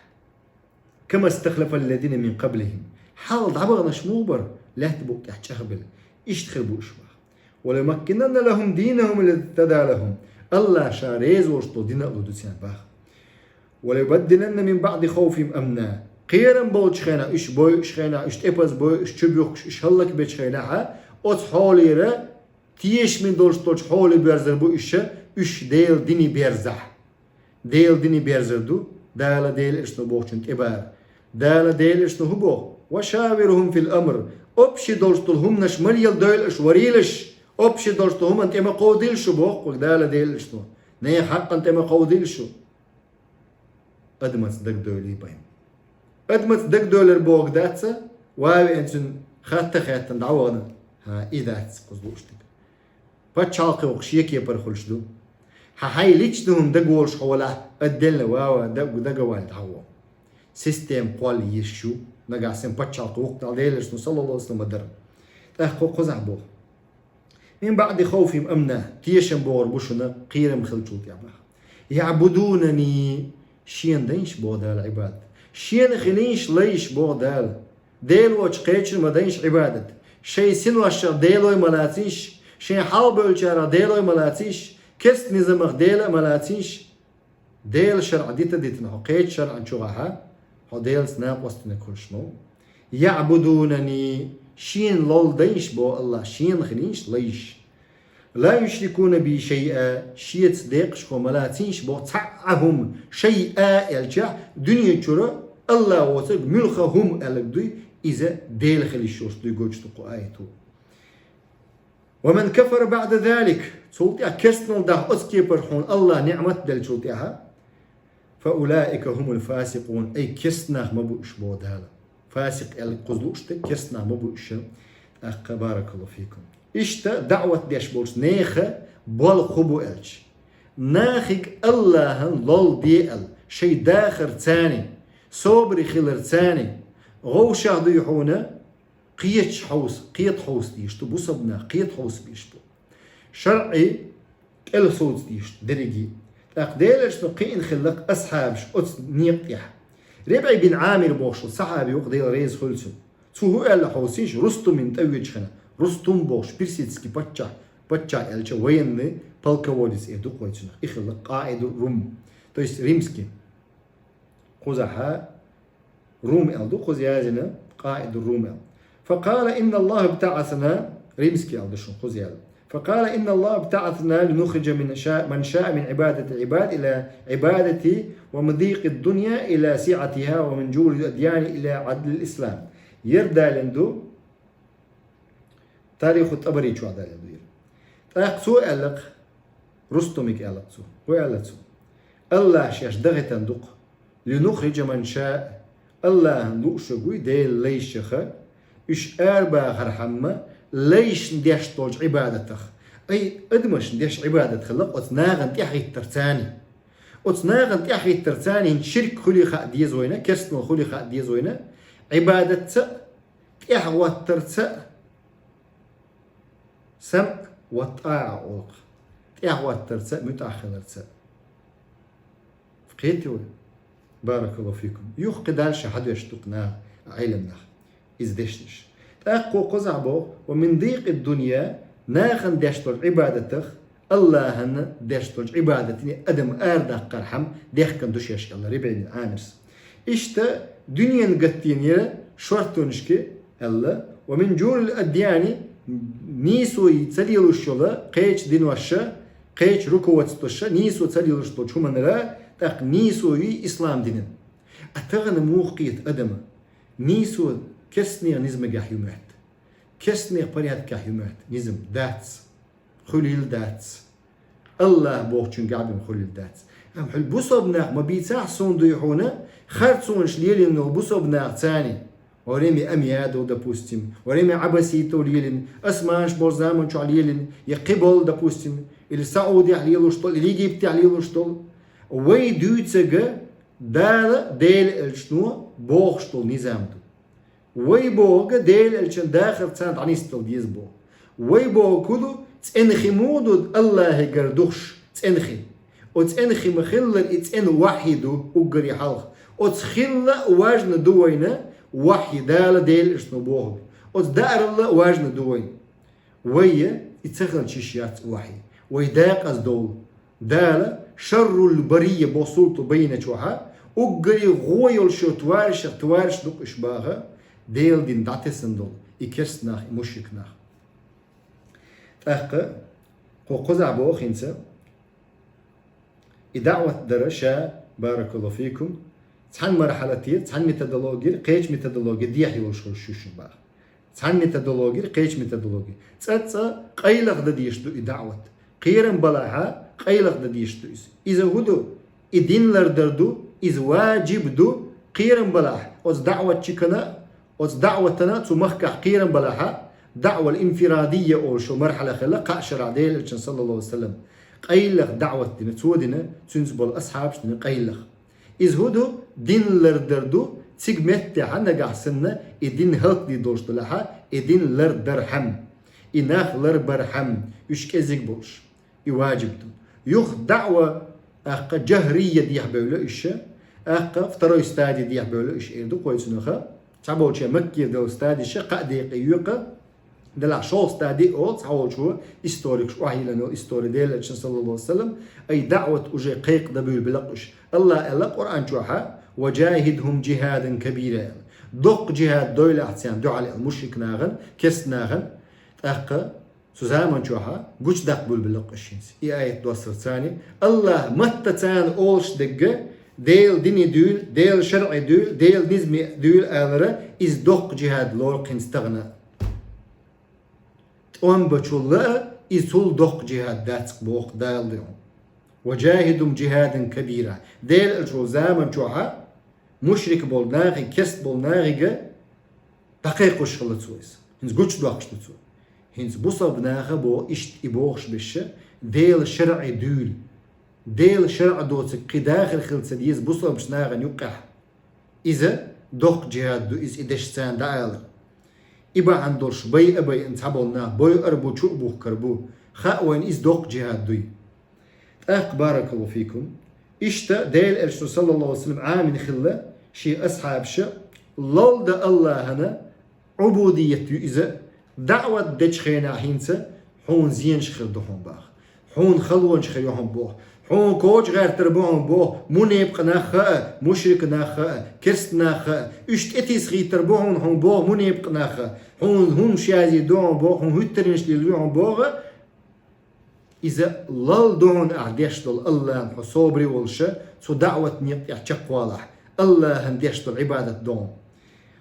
كما استخلف الذين من قبلهم. Хьалха дӀабаханарш муха бара лаьтта букъа тӀехь чӀагӀбелла, иштта хир бу уьш, боху. وليمكنن لهم دينهم الذي ارتضى لهم. АллахӀа ша реза волуш долу дин а лур ду царна, боху. وليبدلنهم من بعد خوفهم أمنا. Кхерам болчу хенахь, уьш бойуш хенахь, уьш тӀепаза бойуш, уьш чубухкуш, уьш хӀаллакбечу хенахь, оцу хьолера тешаме долуш долчу хьоле боьрзур бу уьш, уьш Делан дине берзахь. Делан дине берзур ду, Дала, Делан элчано бохучунна тӀебара. Дала, Делан элчано хӀун боху? وشاورهم في الأمر. Общий долуш долу хӀуманаш ма леладойла аш, варийла аш. Общий долуш долу хӀуманна тӀе ма кховдийла шу, боху Дала, Делан элчано. Нехан хьакъана тӀе ма кховдийла шу. Адамаца дагадойлий байн. Адамаца дагадойлар боху дац, ван а веана цуьнан хатта а хаьттина дӀавахана. ХӀан, и дац кхуза лууш дерг. Пачхьалкхе воккха шен кепара хуьлуш ду. Хьан хьайн личный хӀума дагаволуш хьо валахь, отдельно ван а ван, даг-, дагавалла дӀагӀо. Система кхолла езаш ю, нагахь санна пачхьалкх вукху Дала, Делан элчано, саллаллаху алейхи ва саллям, ма-дарра. ТӀаккха кху кхузахь боху. من بعد خوفهم أمنا, тешам богӀур бу шуна кхерам хиллачул тӀаьхьа, боху. يعبدونني, шена дайша, боху Дала, Ӏибадат. Шена хилийша лайша, боху Дала. Дела воцчу кхечунна ма дайша Ӏибадат. Шайн синошах делой ма лацийша, шайн хьалабевллачарах делой ма лацийша, керста низамах дела а ма лацийша. Делан шарӀа дита а дитина хьо кхечу шарӀан чугӀахьа, хьо Делаца накъостениг хуьлуш ма ву. يعبدونني, шена лолла дайша, боху АллахӀа, шена хилийша лайша. لا يشركون بي شيئا, шеца декъашхо ма лацийша, боху, цхьа а хӀума, шайъа аьлчахь, дуьнен чуьра АллахӀ воцург муьлхха хӀума аьлларг дуй, иза Дела хила йиш йолуш дуй гойтуш ду кху аято. ومن كفر بعد ذلك, цул тӀаьхьа керстанал дахь оцу кепара хьуна АллахӀа ниӀмат деллачул тӀаьхьа, فأولئك هم الفاسقون, ай, керста нах ма бу уьш, боху Дала. Фасикъ аьлла кхуза лууш дерг керста нах ма бу уьш. ТӀаккха, баракаллаху фикум, иштта даӀват деш болчу нехан болх хӀун бу аьлча, нахиг АллахӀана лолла де аьлла, шайн дахарца, собаре хиларца, вовшах дуй хьуна, кхеташ хьовса, кхета хьовса дийш ду, бусалба нах кхета хьовса бийш бу. ШарӀе кӀел совца дийш ду дерриге. ТӀаккха Делан элчано кхиъна хилла-кх асхьабаш оцу некъа тӀехь. РибӀи бин Ӏамир бохуш волу сахьаби ву-кх, Дела реза хуьлда цунна. Цо хӀун аьлла хьовсийша, Рустумна тӀе воьдучу хенахь, Рустум бохуш персидский паччахь, паччахь аьлча военный полководец эр ду-кх вай цунах. И хилла-кх къаиду Рум, то есть римский. Кхузахьа Рум аьлла ду кхуза яздина, къаиду Рум аьлла. فقال إن الله ابتعثنا, римский аьлла ду шуна кхуза яздина. فقال إن الله ابتعثنا لنخرج من شاء، من شاء من عبادة العباد إلى عبادتي، ومن ضيق الدنيا إلى سعتها، ومن جور الأديان إلى عدل الإسلام. Ер далийна ду, Тариху ТӀабари чохь далийна ду ер. ТӀаккха цо аьлла-кх, Рустумига аьлла-кх цо. ХӀун аьлла цо? АллахӀа шаьш дахийтина ду-кх. لنخرج من شاء. АллахӀана лууш верг вуй Дела лайшах, уьш арабахархьама, лайшна деш долчу Ӏибадатах. Ай, адамашна деш Ӏибадат хилла-кх оцу нахана тӀаьхьахӀиттарца. Оцу нахана тӀаьхьахӀиттарца хӀинца ширк хуьлий хаа деза вайна, керстанал хуьлий хаа деза вайна, Ӏибадатца а, тӀаьхьахӀоттарца а, самъ ва тӀаӀа олу-кх, тӀаьхьахӀоттарца а, муьтӀахь хиларца а. Кхетий вай? Баракаллаху фикум. Юха кхин дальше хьадоьшуш ду-кх наха, Ӏелам нах, иза дешнаш. ТӀаккха кхузахь боху: ومن ضيق الدنيا, нахана деш долчу Ӏибадатах, АллахӀана деш долчу Ӏибадатах адам арадаккхархьама дехкина ду шаьш, аьлла РибӀи бин Ӏамирс. Иштта дуьненан гатдийнера шортонашка аьлла: ومن جور الأديان, нийсо ца лелаш йола кхеча диноша, кхеча руководствоша нийсо ца лелаш долча хӀуманара, тӀаккха нийсо ю ислам динан. А тахана муха кхета адама? Нийсо керстнех низамагахь ю моьтту. Керстнех порядкехь ю моьтту низам дац. Хуьлийла дац. Аллах бохучун гӀабин хуьлийла дац. Амма хьуьлла бусалба нах ма бийцахь суна дуй хьуна, харцонаш лелийна бусалба нах царна. Время обмена, допустим, время аббаситов лелийна, османаш болча заман чохь лелийна, я кхиболу, допустим, или Саудехь лелош долу, или Египтехь лелош долу. Вай дуьйцург Дала, Делан элчано бохуш долу низам ду. Вай бохург Делан элчан дахар царна дӀанисдала деза боху. Вай бохург хӀун ду? ЦӀена хи муха ду Аллахьагара духуш, цӀена хи? Оцу цӀена хи ма-хиллара, и цӀена вахьйи ду уггаре хьалха. Оцу хилла а важна ду вайна вахьйи, Дала, Делан элчано бохург. Оцу дааралла а важна ду вайна. Вай и ца хилча йиш яц вахьйи. Вай декъаза довла. Дала шаррул барийя боху сурат Баййина чохь, уггаре гӀо йолуш йолу тварашех твараш ду-кх уьш баха, Делан дин дӀатесна долу и керст нах, и мушрик нах. ТӀаккха кху кхузахь боху хӀинца, и даӀват дара ша, баракаллаху фикум, цхьана мархьалате, цхьана методологера, кхечу методологе дехьа йолуш хуьлуш ю шуна баха. Цхьана методологера, кхечу методологе. ЦӀа-цӀа къайлаха дан дезаш ду и даӀват. Кхерам балахьа, къайлаха дан дезаш ду иза. Иза хӀун ду? И дин лардар ду, иза важиб ду, кхерам балахь. Оцу даӀватчикана, оцу даӀватана цу махкахь кхерам балахьа, даӀвал инфирадийя олуш мархьала хилла кхаа шарахь Делан элчан, саллаллаху алейхи ва саллям. Къайлаха даӀват дина, цо дина, цуьнца болу асхьабаш дина къайлаха. Иза хӀун ду? Дин лардар ду, цига меттехьа нагахь санна, и дин хӀаллакдийр долуш делахьа, и дин лардархьама, и нах ларбархьама, уьш кӀезиг болуш, и важиб ду. Юха даӀва, аккха, жахрийя дехьа бевлла уьш, аккха, второй стади дехьа бевлла уьш эр ду кхойцунаха. Цхьаболче Маккера долу стадиша кхаа декъе йоькъу, делахь шолгӀа стади олу цхьаволчо, историкаш охьайиллина йолу истори Делан элчан, саллаллаху алейхи ва саллям, ай даӀват уже кхайкха дан буьйлабелла-кх уьш. Аллах аьлла Къуръан чохьа: «Ва жахидхум жихадан кабира», – аьлла. Доккха жихад дойла ахь царна дуьхьал аьлла, мушрик нахана, керст нахана, тӀаккха цу заман чохьа гучудаккха буьйлабелла-кх уьш хӀинца. И аят доссар царна, Аллах матта царна олуш дерг, Делан дине дуьйла, Делан шарӀе дуьйла, Делан низме дуьйла алара, иза доккха жихад лору-кх хӀинца тахана. ТӀом бачул а, иза цул доккха жихад дац-кх боху Дала дуьхьа. «Ва жахидхум жихадан кабира». Делан элча волу заман чохьа мушрик болу нахе, керст болу нахе дӀакхайкхош хилла цо иза. ХӀинца гучудоккхуш ду цо. ХӀинца бусалба наха боху иштта и бохуш берш, Делан шарӀе дуьйла. Делан шарӀ доцург кхин дахар хила ца деза бусалбачу нахана юккъехь. Иза доккха жихад ду, иза и дешца царна дӀаалар. И бахьана долуш бай а байина цхьаболу нах бойур а бу, чу а бухкур бу. Хаьа вайна иза доккха жихад дуй. ТӀаккха, баракаллаху фикум, иштта Делан элчано, саллаллаху алейхи ва саллям, Ӏамийна хилла шен асхьабаша, лолда Аллахьана, Ӏубудият ю иза, даӀват дечу хенахь хӀинца хьуна зенаш хир ду хьуна баха. Хьуна халонаш хир ю хьуна боху. Хьуна коча гӀертар бу хьуна боху, мунепкъ нах а, мушрик нах а, керст нах а, уьш тӀетийса хийтар бу хьуна, хьуна боху, мунепкъ нах а. Хьуна хӀумаш язйийр ду хьуна боху, хьуна хӀуьттаренаш лелор ю хьуна боху. Иза лолда хьуна ахь деш долу Аллахьана хьо собаре волуша, цу даӀват некъа тӀехь чекхвалахь, Аллахьана деш долу Ӏибадат ду хьуна.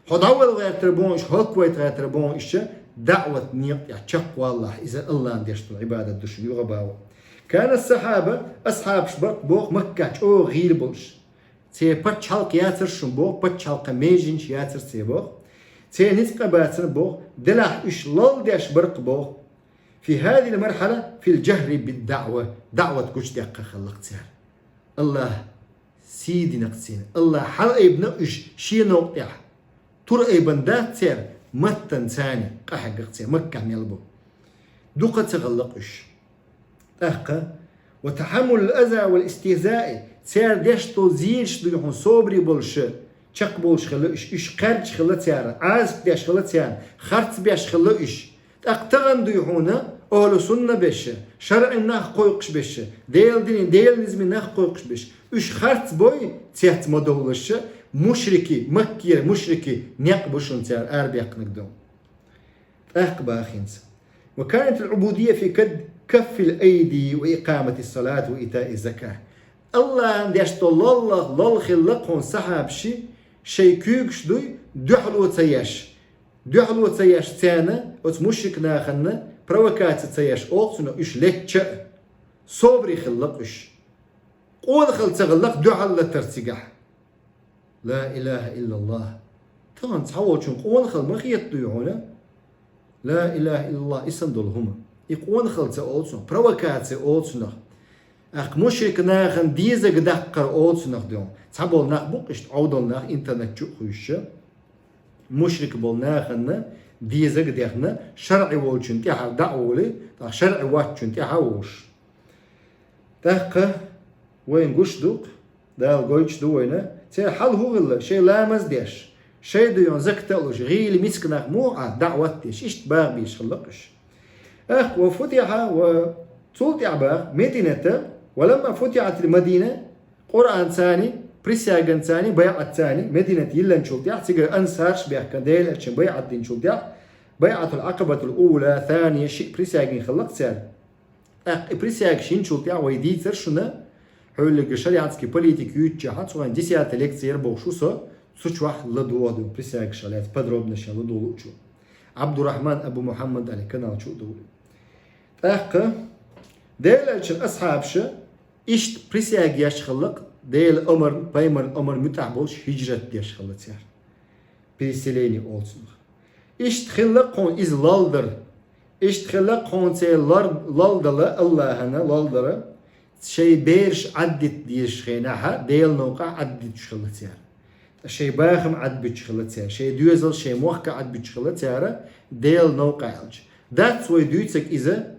Хьо дӀавала гӀертар бу хьуна уьш, хӀаллаквайта гӀертар бу хьуна уьш, даӀват некъа тӀехь чекхвалахь, иза Аллахьана деш долу Ӏибадат ду шуна, юха а боху. Кана сахьаба, асхьабаш бара-кх боху Маккахь чӀогӀа гӀийла болуш. Церан пачхьалкх яцара шуна боху, пачхьалкхан меженаш яцара церан боху. Церан ницкъ а бацара боху, делахь уьш лолдеш бара-кх боху. Фи хазил мархьала фил жахри бид даӀва, даӀват гучудаьккха хилла-кх цара. Аллахь сий дина-кх церан. Аллахь хьалаайбина уьш шен новкъа тӀехь. Тур айбина дац цара, маттана царна къахьегна-кх церан, Маккахь мел бу. Дукха ца хилла-кх уьш. ТӀаккха: «Ва тахьаммулул аза вал истихзаи», цара деш долу зенаш дуй хьуна собаре болуша, чекхболуш хилла уьш, уьш кхаьрдаш хилла цара, Ӏазап деш хилла царна, харц беш хилла уьш. ТӀаккха тахана дуй хьуна, ахьлу сунна беша, шарӀин нах кхойкхуш беша, Делан динан, Делан низамин нах кхойкхуш беша, уьш харц бой, цец ма довлаша, мушрики, Маккера мушрики, некъ бу шуна цара арабаьккхинарг ду. ТӀаккха боху хӀинца: وكانت العبودية في كد كف الأيدي وإقامة الصلاة وإيتاء الزكاة. Аллахьан деш долу лоллах лол хилла кхуьнан сахьабаши шайн куьйгаш дуй дуьхьало ца еш. Дуьхьало ца еш царна, оцу мушрик наханна провокаци ца еш олу цунах уьш летча а, собаре хилла уьш. Къонахалла ца хилла дуьхьал латар цигахь. Ла илаха иллаллах. Тахана цхьаволчун къонахалла ма хета дуй хьуна? Ла илаха иллаллах, и санна долу хӀума. И къонахалла ца олу цунах, провокаци олу цунах. Аккха мушрик нахана дезаг даккхар олу цунах дуй хьуна. Цхьаболу нах бу-кх иштта Ӏовдал нах интернет чу а хуьйшуша. Мушрик болу нахана дезаг дехна, шарӀи волчун тӀаьхьа дӀа а волий, тӀаккха шарӀи воцчун тӀаьхьа а волуш. ТӀаккха вайна гуш ду-кх, Дала гойтуш ду вайна, церан хьал хӀун хилла, шайн ламаз а деш, шайн дуьйна закат а луш, гӀийла миска нах муха Ӏа даӀват деш, иштта баха бийш хилла-кх уьш. Аккха ва футиха ва цул тӀаьхьа баха Медината, ва ламма футихатил Мадина, Къуръанцани, присяганцани, байӀатцани, Мединат йилланчул тӀаьхьа, цигара ансарш бехкан Делан элчан байӀат динчул тӀаьхьа, байӀатул Ӏакъабатул ула, сания, шиъ присягин хилла-кх церан. ТӀаккха и присягаш йинчул тӀаьхьа вай дийцар шуна, хьуьллиг шариатский политика юьйцучехьа, цу хенахь десятая лекция яра бохуш ву со, цу чохь ладогӀа ду присягашах лаьцна подробно шен ладугӀу луучу. Абдурахман Абу Мухаммад аьлла канал чу а дугӀу. ТӀаккха Делан элчан асхьабаша иштта присяга еш хилла-кх, Делан омар, пайхамаран омар муьтӀахь болуш хӀижрат деш хилла цара. Переселение олу цунах. Иштта хилла-кх хьуна иза лолдар. Иштта хилла-кх хьуна церан лор-, лолдала, Аллахьана лолдара, шайн бераш Ӏаддита дезачу хенахьа, Делан новкъахь Ӏаддитуш хилла цара. Ткъа шайн бахам Ӏадбуьтуш хилла цара, шайн доьзал, шайн мохк Ӏадбуьтуш хилла цара, Делан новкъахь аьлча. Дац вай дуьйцург иза,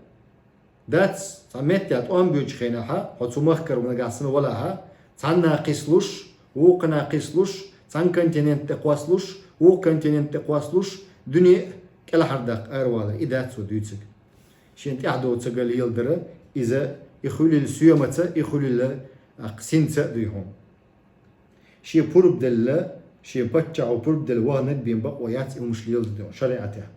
дац, цхьа меттехь тӀом боьдучу хенахьа, хьо цу махкара нагахь санна валахьа, цхьанна кхийсалуш, вукхунна кхийсалуш, цхьана континент тӀе кхоссалуш, вукху континент тӀе кхоссалуш, дуьне а кӀелхьардаккха аравала, и дац вай дуьйцург. Шена тӀаьхьа доцург леладара, иза и хуьлийла соьмаца, и хуьлийла, а, синца а дуй хьуна. Шен пурба делла, шен паччахьо пурба делла ваханарг бен бакъо яц и хӀумаш леладо шариӀатехь.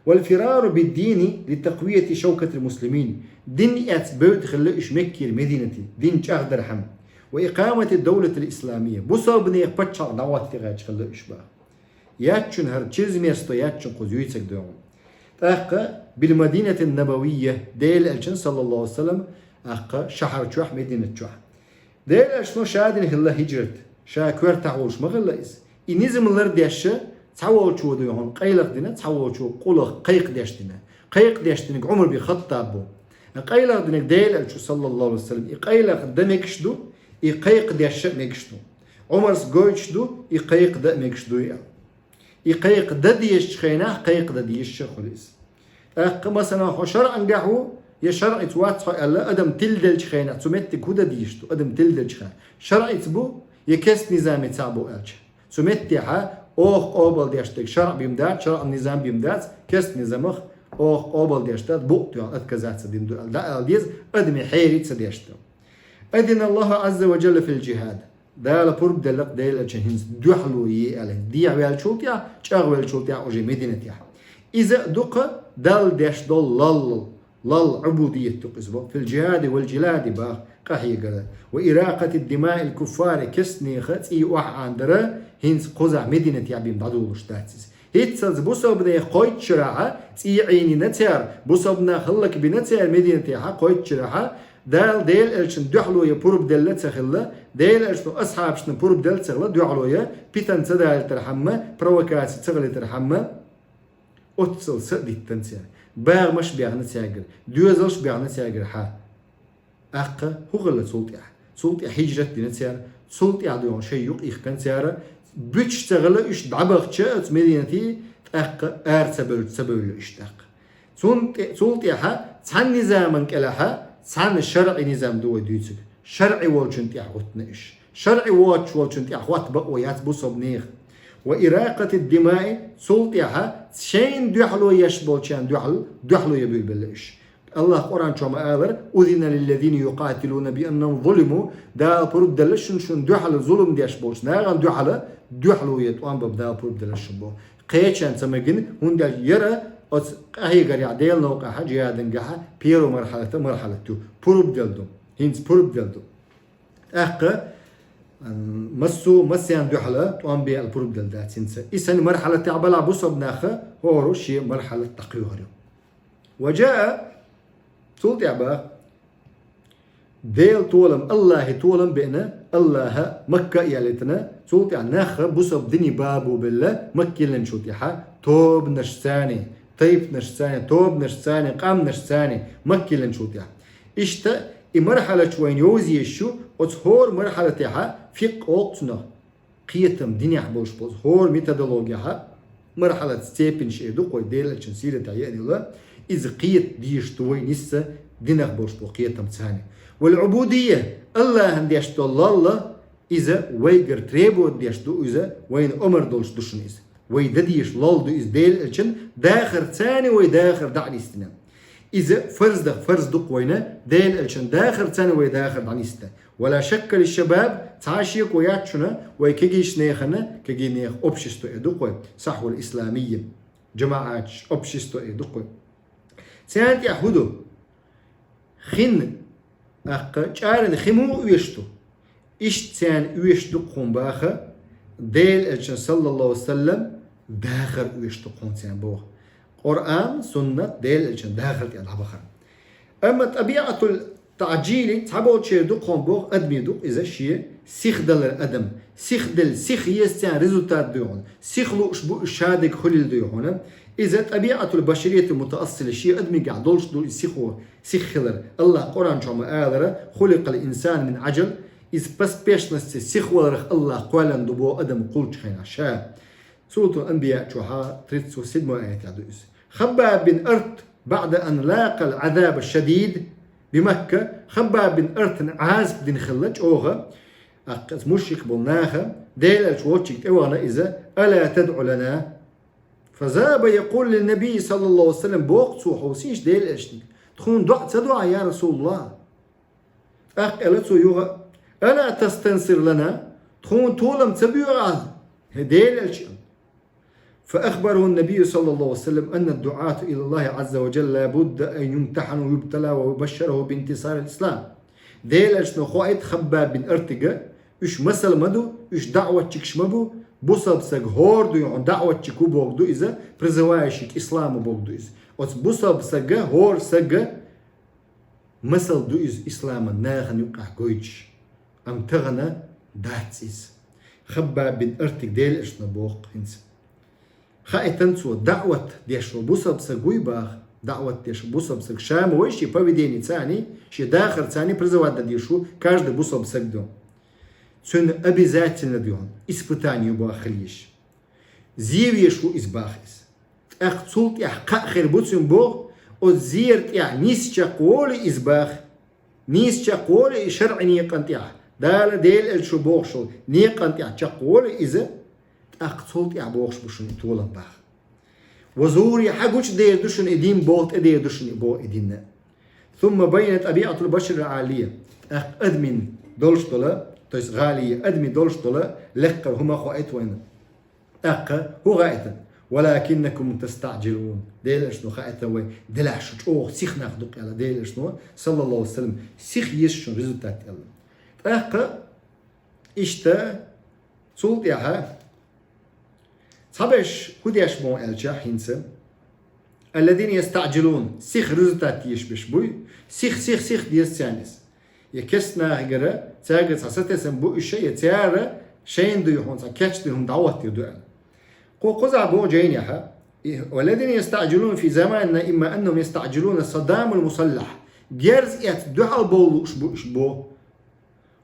والفرار بالدين لتقوية شوكة المسلمين. Дин эцна бевдда хилла уьш Меккера Мединате, дин чӀагӀдархьама. وإقامة الدولة الإسلامية. Бусалбанех паччахьалкх дӀахӀотта гӀерташ хилла уьш баха. Яц шуна хӀара чизмерсто, яц шуна кхуза юьйцург дуй хьуна. ТӀаккха بالمدينة النبوية, Делан элчан, саллаллаху алейхи ва саллям, аккха шахьар чохь, Мединат чохь. Делан элчано ша дина хилла хӀижрат, ша коьртахь волуш ма хилла иза. И низам лардеш цхьаволчо дуй хьуна къайлаха дина, цхьаволчо къулах, кхайкхадеш дина. Кхайкхадеш динарг Ӏумар бин Хаттаб ву. Къайлаха динарг Делан элча ву, саллаллаху алейхи ва саллям, и къайлаха дан мегаш ду, и кхайкхадеш а мегаш ду. Ӏумарс гойтуш ду, и кхайкхадан а мегаш дуй аьлла. И кхайкхадан дезачу хенахь кхайкхадан дезаш а хуьлу иза. ТӀаккха, масала, хьо шарӀангахь ву, я шарӀица вац хьо аьлла, адам тиладеллачу хенахь цу меттиг хӀун дан дезаш ду, адам тиладеллачу хенахь? ШарӀица бу, я кест низамецахь бу аьлча? Цу меттехьа оха къобалдеш дерг шарӀ бен дац, шарӀан низам бен дац, кест низамах оха къобалдеш дац, букъ тоьхна отказаться дина ду аьлла, дӀаала деза, адаме хьерий ца деш ду. أذن الله عز وجل في الجهاد. Дала пурба делла-кх Делан элчан хӀинца дуьхьало е аьлла, дехьавеллачул тӀаьхьа, чӀагӀвеллачул тӀаьхьа уже Мединатехь. Иза а ду-кх Далла деш долу лолла, лолла, Ӏубудият ду-кх иза боху, في الجهاد والجلاد баха къахьегара, وإراقة دماء الكفار, кестнеха цӀий охьаӀанадара, хӀинца кхузахь Мединатехь бен дӀадолуш дац иза. ХӀинццалц бусалбанех кхойтта шарахьа цӀий Ӏийнийна цара, бусалба нах хӀаллакбина цара Мединатехьа кхойтта шарахьа, Дала Делан элчан дуьхьало ян пурба делла а ца хилла, Делан элчано асхьабашна пурба делла а ца хилла дуьхьало ян, питана ца далийтархьама, провокаци ца хилийтархьама, оццул са а диттина цара, багӀамаш а баьхна цаьргара, доьзалш а баьхна цаьргара хьа. ТӀаккха хӀун хилла цул тӀаьхьа? Цул тӀаьхьа хӀижрат дина цара, цул тӀаьхьа дуьйхьун шайн юкъ йихкина цара, буьтуш ца хилла уьш дӀабахча оцу Мединате, тӀаккха ара ца бевлла, ца бевлла уьш тӀаккха. Цун тӀе-, цул тӀаьхьа цхьана низаман кӀелахьа, цхьана шарӀи низам ду вай дуьйцург. ШарӀи волчун тӀехь хӀуттина уьш. ШарӀи воцуш волчун тӀехь хӀотта бакъо яц бусалба нехан. وإراقة الدماء, цул тӀаьхьа шайна дуьхьало еш болчарна дуьхьал-, дуьхьало ян буьйлабелла уьш. Аллах Къуръан чохь ма аллара: أذن للذين يقاتلون بأنهم ظلموا, Дала пурба делла шуна, шуна дуьхьал зулам деш болчу нахана дуьхьал, дуьхьало ян тӀом бан Дала пурба делла шуна боху. Кхечарна ца магийна, хӀунда аьлча яра Оцу къахьегарехь Делан новкъахь джихӀадехь первый мархьалат а мархьалат ю. Пурба делла ду. ХӀинца пурба делла ду. ТӀаккха, м, массо а массарна дуьхьал тӀом бе аьлла пурба делла дац хӀинца. И санна мархьалатехь балахь бусалба нах хӀора шен мархьалат дӀакхоьхьур ю. Ва джаа, цул тӀаьхьа баха, Делан толам, АллахӀан толам беана, АллахӀа Макка а ялийтина, цул тӀаьхьа нах бусалба дине баха бу белла, Макка йиллинчул тӀаьхьа, тобанашца, тайпанашца, тобанашца, къаьмнашца, Макка йиллинчул тӀаьхьа. Иштта и мархьалаташ вайна йовза езаш ю, оцу хӀора мархьалатехь фикъхӀ олу цунах. Кхетам динехь болуш болу хӀора методологехь, мархьалат, степенаш эр ду-кх вай, Делан Элчан сиратехь еана йолу, иза кхета дезаш ду вай нисса динах болуш болу кхетам царна. Вал Ӏубудия, АллахӀана деш долу лолла, иза вайгара требовать деш ду, иза вайна омра долуш ду шуна иза. Вай дан дезаш лолла ду иза Делан Элчан дахар царна вай дахар дӀа а нисдина. Иза фарз даха фарз ду-кх вайна, Делан Элчан дахар царна вай дахар дӀанисдина. Ва ла шакка лишшабаб, цхьа а шеко яц шуна, вай кегийчу нахана, кегий нехан общество эр ду-кх вай, сахьвал исламийя, джамаӀаташ, общество эр ду-кх вай. Царна тӀехь хӀун ду? Хин, аккха, чӀаран хи муха оьшуш ду? Иштта царна оьшуш ду-кх хӀума баха, Делан Элчан, саллаллаху ва саллам, дахар оьшуш ду-кх хӀума царна боху. Къуръан, суннат, Делан Элчан дахар тӀехь дӀабахар. Амма тӀабиӀатул таӀджили, цхьаболчеран ду-кх хӀума боху, адамийн ду-кх иза шен сихдалар адам. Сихделла, сих еза царна результат дуй хьуна. Сих лууш бу уьш, шадерг хуьлийла дуй хьуна. Иза тӀабиӀатул башариятил мутаассила, шен адамигахь долуш ду иза сихо, сих хилар. АллахӀа Къуръан чохь ма аллара: «Хуликъал инсану мин Ӏаджал», иза поспешносте сихваларх АллахӀа кхоьллина ду боху адам кхуллучу хенахь ша. Суратул Анбияъ чохь тридцать седьмой аятехь ду иза. Хаббаб бин Арат, баӀда ан лакъал Ӏазаба шадид, би Макка, Хаббаб бин Аратана Ӏазап дина хилла чӀогӀа, аккха, мушрик болу наха, Делан Элча волчуьнга тӀевахана иза: «Ала тадӀу лана?» Фазаба якъулу лин-набий, саллаллаху ва саллам, боху цо хьовсийша Делан Элчанга: «Тхуна доӀа ца до ахь, я РасулаллахӀ?» ТӀаккха аьлла цо юха: «Ала тастансир лана?» Тхуна толам ца боьгӀу ахь, хӀай Делан Элча? Фа ахбараху ан-набий, саллаллаху ва саллам, анна ад-дуӀата ила АллахӀи Ӏазза ва джалла ла будда ан юмтахьана ва юбтала ва юбашшара бинтисарил ислам. Делан Элчано хоуьйту Хаббаб бин Аратига, уьш масал ма ду, уьш даӀватчикаш ма бу, бусалба саг хӀора дуй хьуна даӀватчик ву бохург ду иза, призывающий к исламу бохург ду иза. Оцу бусалба сага, хӀора сага масал ду иза исламан нахана юккъехь гойтуш. Амма тахана дац иза. Хаббаб бин Аратига Делан Элчано боху хӀинца. Хаийтина цо, даӀват деш ву бусалба саг вуй баха, даӀват деш ву бусалба саг. Ша ма вай шен поведени царний, шен дахар царний призывать дан дезаш ву каждый бусалба саг ду. Цуьнан обязательно ду хьуна, испытание ю баха хила еза. Зе везаш ву иза баха иза. ТӀаккха цул тӀаьхьа кхаъ хир бу цуьнан боху, оцу зера тӀехь нийса чекхволу иза баха. Нийса чекхволу и шарӀан некъан тӀехь, Дала, Делан Элчано бохуш волу некъан тӀехь чекхволу иза, тӀаккха цул тӀаьхьа бохуш бу шуна и толам баха. Ва зури хьан гучудер ду шуна и дин боху, тӀедер ду шуна и боху и дин. Сумма байна табиӀатул башарил гӀалия. ТӀаккха адамийн долуш долу, то есть гӀалия, адамийн долуш долу лекхара хӀума хоуьйту вайна. ТӀаккха хӀун хаийтина? «Валакиннакум тастаӀджилун». Делан Элчано хаийтина вай, делахь шу чӀогӀа сиха нах ду-кх аьлла, Делан Элчано, саллаллаху ва саллам, сиха еза шуна результат аьлла. ТӀаккха иштта цул тӀаьхьа цхьаберш хӀун деш бу аьлча хӀинца: «Аллазина ястаӀджилун», сиха результат езаш берш буй, сиха, сиха, сиха деза царна иза. Я кест нахагара, цаьргара цхьа сатесам бу уьш, я цара шайна дуй хьуна цхьа кечдина хӀума дӀахӀоттийр ду аьлла. Кху кхузахь боху жайнехьа: «Валлазина ястаӀджилуна фи заманина имма аннахум ястаӀджилуна саддамал мусаллахь». Герз эцна дуьхьал бовла лууш бу уьш боху.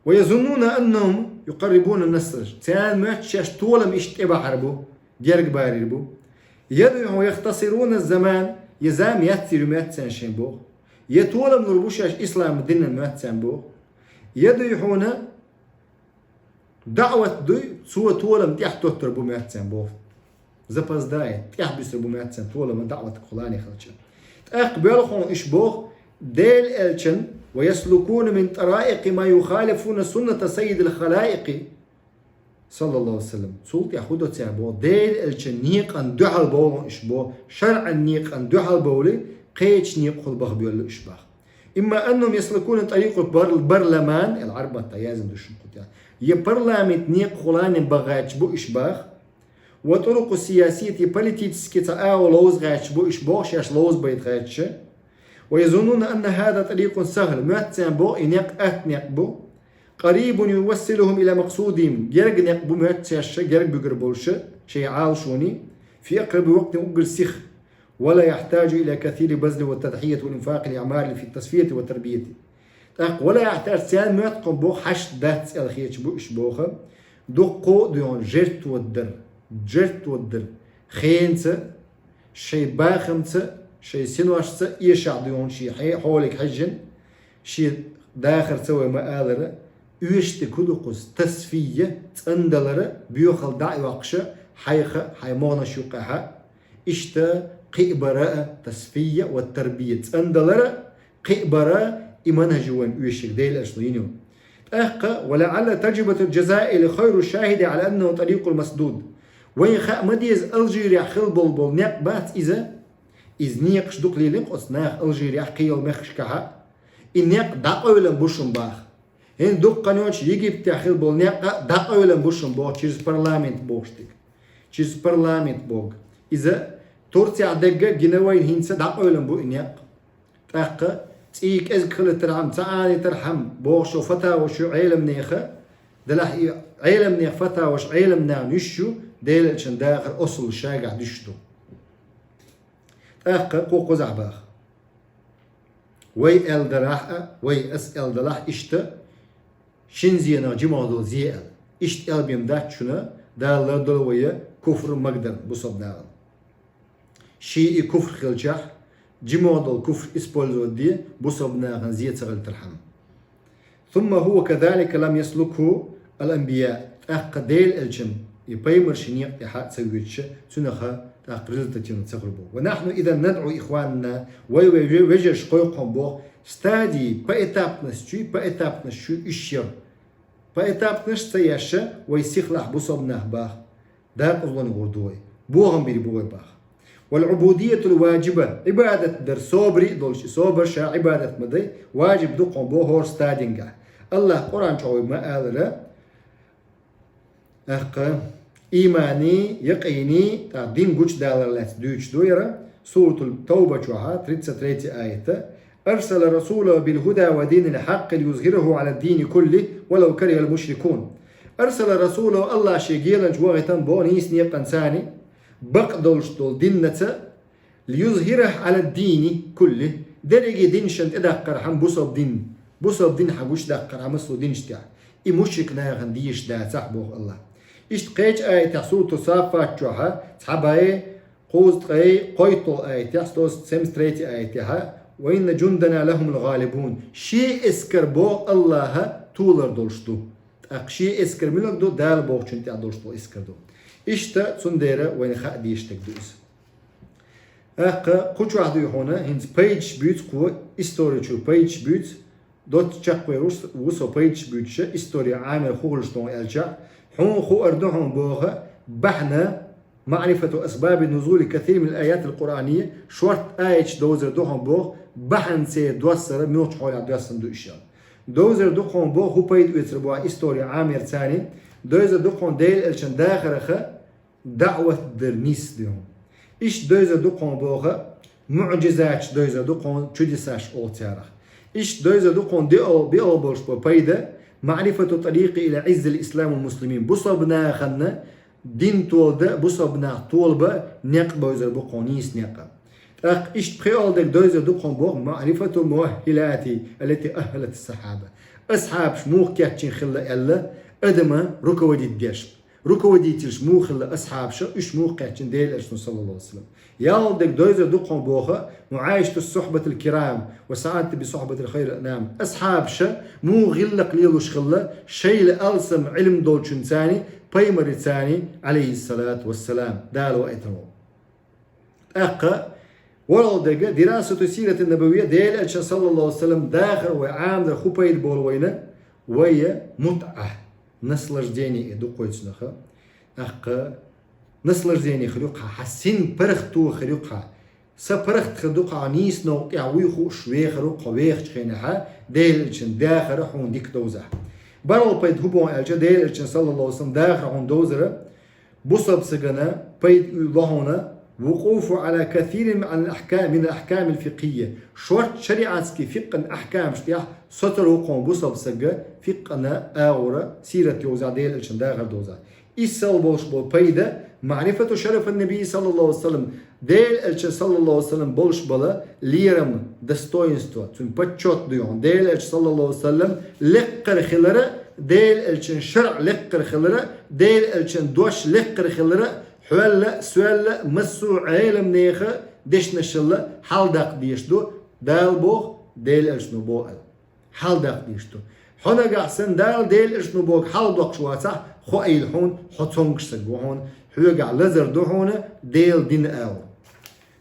«Ва язуннуна аннахум юкъаррибуна наср». Царна моьтту шаьш толам иштта тӀебахьар бу, герга барийр бу. Я дуй хьуна яхтасируна заман, я зама яцйийр ю моьтту царна шайн боху. Я толам лур бу шаьш ислам динан моьтту царна боху. Я дуй хьуна даӀват дуй, цо толам тӀехь тоттур бу моьтту царна боху. Запоздает, тӀехь буьсур бу моьтту царна толам даӀватан кхолане хилча. ТӀаккха боьлху хьуна уьш боху, Делан Элчан: «Ва яслукуна мин тараикъи ма юхалифуна сунната саййидил халаикъи». саллаллаху алейхи ва саллям. Цул тӀехьа хӀун до цар боху? Делан элчан некъан дуьхьал бовлу уьш боху, шарӀан некъан дуьхьал бовлий, кхечу некъахула баха боьллу уьш боху. Имма аннахум яслукуна тарикъал бар-, барламан, эл Ӏарбатта яздан ду шуна кху тӀехь. Я парламент некъахула баха гӀерташ бу уьш боху. Ва турукъу сиясият, я политически цхьа агӀо ловза гӀерташ бу уьш боху, шаьш ловза байта гӀерташ. Ва язуннуна анна хӀаза тарикъун сахьл, моьтту царна боху и некъ атта некъ бу. Къарибун ювассилухум иля макъсудихим, герга некъ бу моьтту цаьрша, герга буьгур болуша шайн Ӏалашоне, фи акъраби вакътин, уггар сиха, ва ла яхьтажу иля касири базли ва тадхьияти вал инфакъи лил аӀмали фи тасфияти ва тарбияти. ТӀаккха ва ла яхьтажу, царна моьтту кхуьнан боху хьашт дац аьлла хеташ бу уьш боху, дуккха а дуьйхьун жертвовать дар, жертвовать дар хенца, шайн бахамца, шайн синошца, эшахь дуьйхьун шен хье-, хьоле хьаьжжина, шен дахарца вай ма-аллара, оьшуш дерг хӀун ду кхуза, тасфия, цӀандалара, боьхалла дӀа а йоккхуша, хьайх а, хьайн могӀанаш юккъехь а. Иштта кхиабар а, тасфия ва тарбия, цӀандалар а, кхиабар а, и манхӀаж ю вайна оьшург, Делан элчано йина ю. ТӀаккха, ва лаӀалла тажрибатал Джазаири хайру шахӀидин Ӏала аннаху тарикъул масдуд. Вайна хаа ма деза, Алжирехь хилла болу, болу некъ бац иза. Иза некъаш дукха лелийна оцу наха Алжирехь, кхин йолу мехкашкахь а. И некъ дӀакъевлина бу шуна боху. ХӀинца дуккха хан йоцуш Египтехь хилла болу некъ а дӀакъевлина бу шуна боху, через парламент бохуш дерг. Через парламент боху. Иза Турцехь дерг а гина вайна, хӀинца дӀакъевлина бу и некъ. ТӀаккха цӀий кӀезиг хилийтархьама, ца Ӏанийтархьама бохуш йолу фатаваш ю Ӏеламнеха, делахь и Ӏеламнехан фатаваш Ӏеламнахана йиш ю, Делан элчан дахар асул шайгахь дуьсуш ду. ТӀаккха кху кхузахь баха. Вай аьлла дарахь а, вай ас аьлла далахь иштта, шина зенах жимахь долу зе аьлла. Иштта аьлла бен дац шуна, Дала лардойла вай куфр магадарна бусалба нахана. Шен и куфр хилчахь, жимахь долу куфр использовать де бусалба нахана зе ца хилийтархьама. Сумма хӀува казалика лам яслукху ал-анбия. ТӀаккха Делан элчан и пайхамарши некъа тӀехь а ца воьдуша, цуьнах тӀаккха результативно ца хуьлу боху. Ва нахьну изан надӀу ихванана, вай, вай ве-, вежарша кхойкху боху, стадий поэтапностью, поэтапностью иш яра. Поэтапностью ца еш, вай сихлахь бусалба нах боху. Дакъазло гӀур ду вай. Бохам бийр бу вай боху. Вал Ӏубудиятул ваджиба, Ӏибадат дар собаре а долуш, и собар ша Ӏибадат ма дай, ваджиб ду кхуьнан боху хӀора стадингахь. АллахӀа Къуръан чохь вай ма-аллара, тӀаккха, ийманий, якъиний, тӀаккха дин гучудалар лаьцна дуьйцуш ду яра, Суратул Тавба чохь, тридцать третий аят. Арсала расулаху бил хӀуда ва динил хьакъкъи лиюзхӀираху Ӏала ддини куллихӀи ва лав карихӀал мушрикун. Арсала расулаху, АллахӀа шен геланча вахийтина боху нийса некъанца, бакъ долуш долу диннаца, лиюзхӀираху Ӏала ддини куллихӀи, дерриге динашна тӀедаккхархьама бусалба дин, бусалба дин хьагучудаккхархьама массо а динаш тӀехь, и мушрик нахана дезаш дацахь боху АллахӀа. Иштта кхечу аятехь Сурату Саффат чохь, цхьа бӀе, кхузткъе кхойтталгӀа аятехь, сто семьдесят третий аятехь, ва инна джундана лахӀумул гӀалибун. Шен эскар боху АллахӀа толар долуш ду. ТӀаккха шен эскар муьлха ду, Дала бохучун тӀехь долуш долу эскар ду. Иштта цундела вайна хаа дезаш дерг ду иза. ТӀаккха кху чохь дуй хьуна, хӀинца пайдаш буьйцу кхо, истори чу пайдаш буьйцу, доцца чекхвер ву со пайдаш буьйцуша, истори Ӏамир хӀун хуьлуш ду аьлча, хьуна хуур ду хьуна боху, бахьана, маърифату асбаби нузули касир мин аятил Къуръанийя, шортта аяташ довзар ду хьуна боху, бахьана церан доссара муьлхачу хьолехь доьссина ду уьш аьлла. Довзар ду хьуна боху, хӀун пайда оьцур боху истори Ӏамирца, довзар ду хьуна Делан элчан дахарах, даӀват дар нийса ду хьуна. Иштта довзар ду хьуна боху, муӀжизаташ довзар ду хьуна, чудесаш олу царах. Иштта довзар ду хьуна диъал, биъал болуш бо пайда, маърифату тарикъи иля Ӏиззил ислам вал муслимин. Бусалба нахана дин толадан, бусалба нах толабан некъ бовзар бу хьуна, нийса некъ. ТӀаккха иштта пхиъал дерг довзар ду хьуна боху, маърифату муаххилати, аллати аххалат ас-сахьаба. Асхьабаш муха кечйина хилла аьлла, адама руководить деш. Руководительш муха хилла асхьабаша, уьш муха кхаьчна Делан Элчано, саллаллаху алейхи ва саллям. Ялх дерг дойзар ду кхуьнан боху, муӀайшату сухьбатил кирам ва саӀадату би сухьбатил хайрил анам. Асхьабаша муха гӀиллакх лелуш хилла, шайла алсам Ӏилма долчунцани, пайхамарицани, алейхиссалату вассалам, Дала ваийтина волу. ТӀаккха ворхӀалгӀа дерг дирасату сирати набавия, Делан Элчан, саллаллаху алейхи ва саллям, дахар вай Ӏамадар хӀун пайда болу вайна, вай мутӀа. Наслаждение э ду кхойцунаха. ТӀаккха наслаждение хир ю кхы, хьа син паргӀато хир ю кхы. Са паргӀат хир ду кхы, нийса новкъа тӀехь вуй хууш вехар ву кхы, вехачу хенахь Делан Элчан дахар хьуна дика довзахь. БархӀалгӀа пайда хӀун боху аьлча, Делан Элчан, саллаллаху алейхи ва саллям, дахар хьуна довзара, бусалба сагана пайда ло хьуна, вукъуфу Ӏала касирин мин ахкам, мин ахкамил фикхийя. Шорта шариатский фикъан ахкамаш тӀехь соцур ву кхуьнан бусалба сага фикъана агӀора сират йовза, Делан Элчан дахар довза. Иссал болуш болу пайда, маърифату шарафин наби, саллаллаху алейхи ва саллям, Делан Элчан, саллаллаху алейхи ва саллям, болуш бала лерам, достоинство, цуьнан почёт ду хьуна. Делан Элчан, саллаллаху алейхи ва саллям, лекхара хилара, Делан Элчан шарӀ лекхара хилара, Делан Элчан дош лекхара хилара, хьоьлла, соьлла, массо а Ӏеламнеха дешнашалла хьаладаккха дезаш ду, Дала боху, Делан Элчано боху аьлла. Хьаладаккха дезаш ду. Хьо нагахь санна Дала, Делан Элчано бохург хьаладоккхуш вацахь, хьо айла хьуна, хьо цомгуш саг ву хьуна, хьоьгахь лазар ду хьуна Делан дин агӀор.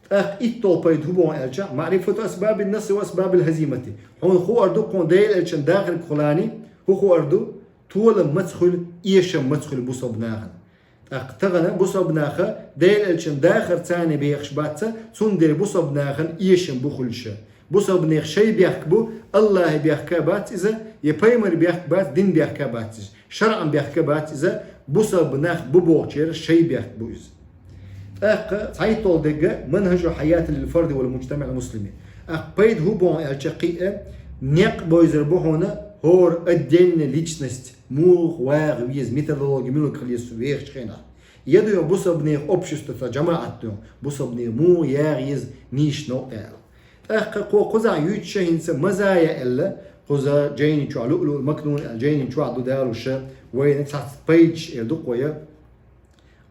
ТӀаккха итталгӀа пайда хӀун боху аьлча, маърифату асбабин насри ва асбабил хазимати. Хьуна хуур ду кхуьнан Делан Элчан дахаргахула хӀун хуур ду, толам маца хуьлу, эшам маца хуьлу бусалба нахана. ТӀаккха тахана бусалба наха Делан Элчан дахар царна бехаш бац, цундела бусалба нахана эшам бу хуьлуш. Бусалба нехан шайн бехк бу, Аллахьан бехк бац иза, я пайхамаран бехк бац, динан бехк бац иза, шарӀан бехк бац иза, бусалба нах бу бохучеран шайн бехк бу иза. ТӀаккха цхьайтталгӀа дерг манхӀажу хьаятин лил фарди вал мужтамаӀил муслими. ТӀаккха пайда хӀун боху аьлча кхин а, некъ бовзар бу хьуна хӀора отдельная личность муха вагӀа веза, методология муьлха хила еза цу вехачу хенахь. Я ду хьуна бусалба нехан общество, цхьа жамаӀат ду хьуна, бусалба нехан муха ягӀа еза нийса новкъа аьлла. ТӀаккха кхо кхузахь юьйцуш хӀинца мазая аьлла, кхуза жайни чохь, луълуъул макнун аьлла жайни чохь ду далуш, вайна цхьацца пайдаш эр ду кхо я.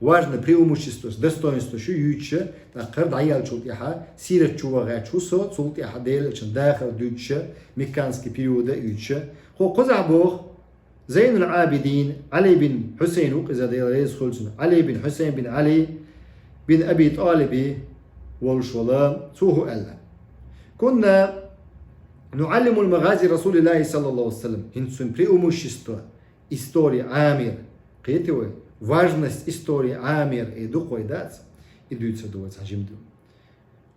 Важно преимущество, достоинство шу юьйцуш, тӀаккха хӀара дӀаяьллачул тӀаьхьа, сират чу вахачу хӀусо, цул тӀаьхьа Делан Элчан дахар дуьйцуш, мекканский периода юьйцуш. Кхо кхузахь боху, Зайнул Ӏабидин, Ӏали бин Хьусайн ву иза, Дела реза хуьлда цунна, Ӏали бин Хьусайн бин Ӏали бин Аби ТӀалиби волуш вала, цо хӀун аьлла. Кунна нуӀаллимул магӀази Расулиллахи саллаллаху алейхи ва саллям. ХӀинца цуьнан преимущество, история Ӏамир. Кхетий вай? Важность истории Ӏамир, э, ду кхо дац? И дуьйцур ду вай цхьа жима ду.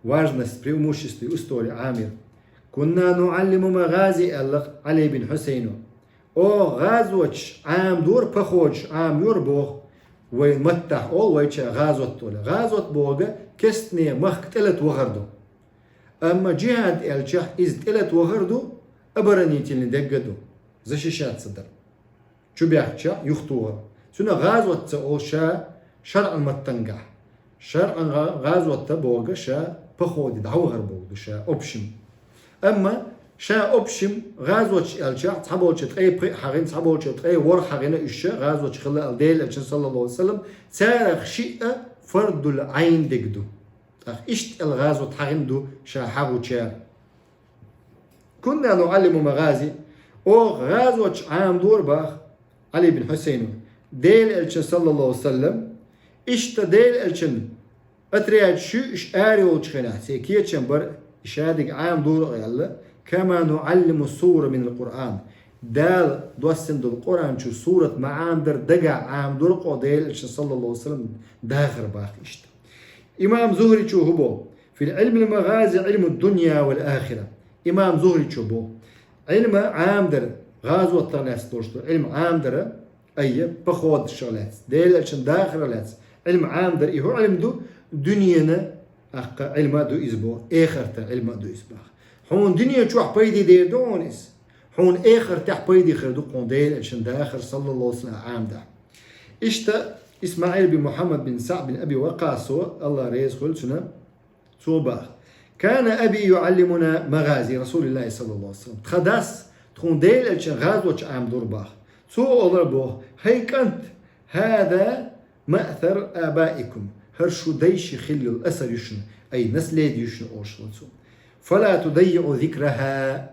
Важность, преимущество истории Ӏамир. Кунна нуӀаллиму магӀази, аьлла Ӏали бин Хьусайно. О, гӀазоташ Ӏамадора, походаш Ӏамайора боху, вайн маттахь олу, вайча гӀазот олу. ГӀазот боху кестане махка тӀелата вахар ду. Амма жихӀад аьлчахь иза тӀелата вахар ду, оборонительный дерг а ду, защищаться дар. Чу баьхча юхатохар. Цуьнан гӀазот ца олу ша шарӀан маттангахь. ШарӀан гӀа-, гӀазот боху ша походе дӀавахар боху ду ша, общем. Амма ша общем гӀазоташ аьлчахь, цхьаболчу ткъе пхиъ хьахийна, цхьаболчу ткъе ворхӀ хьахийна уьш ша гӀазоташ хилла аьлла Делан Элчано, саллаллаху алейхи ва саллям, царах шиъ а фардул Ӏайн дерг ду. ТӀаккха иштта аьлла гӀазот хьахийна ду ша хьахучара. Кунна нуӀаллиму магӀази, оха гӀазоташ Ӏамадора боху Ӏали бин Хьусайно, Делан Элчано, саллаллаху алейхи ва саллям, иштта Делан Элчан отрядаш ю уьш ара йолчу хенахь, церан кечам бара, и шадерг Ӏамадора аьлла, кама нуӀаллиму сура минал Къуръан. Дала доссина долу Къуръан чу сурат ма Ӏамадара дагахь Ӏамадора кхо Делан Элчано, саллаллаху алейхи ва саллям, дахар боху иштта. Имам Зухричо хӀун боху? Фи Ӏилмил магӀази Ӏилмуд дунья вал ахира. Имам Зухричо боху: Ӏилма Ӏамадар, гӀазотах лаьцна долуш долу Ӏилма Ӏамадар, айя, походашах лаьцна, Делан Элчан дахарах лаьцна Ӏилма Ӏамадар, и хӀун Ӏилма ду? Дуьненан, тӀаккха, Ӏилма а ду иза боху, эхартан Ӏилма а ду иза боху. Хьуна дуьне чохь пайде дер ду хьуна иза. Хьуна эхартехь пайде хир ду кхуьнан Делан Элчан дахар, саллаллаху алейхи ва саллям, Ӏамадахь. Иштта ИсмаӀил бин Мухьаммад бин СаӀд бин Аби Ваккъасо, Аллах реза хуьлда цунна, цо боху: «Кана аби юӀаллимуна магӀази Расулиллахи саллаллаху алейхи ва саллям». Тхан дас тхуна Делан Элчан гӀазоташ Ӏамадора боху. Цо олура боху: «ХӀай кӀант, хӀаза маъсару абаикум». ХӀара шу дайшин хилла йолу асар ю шуна, ай, наследие ю шуна, олуш вара цо. «Фала тудаййиӀу зикраха».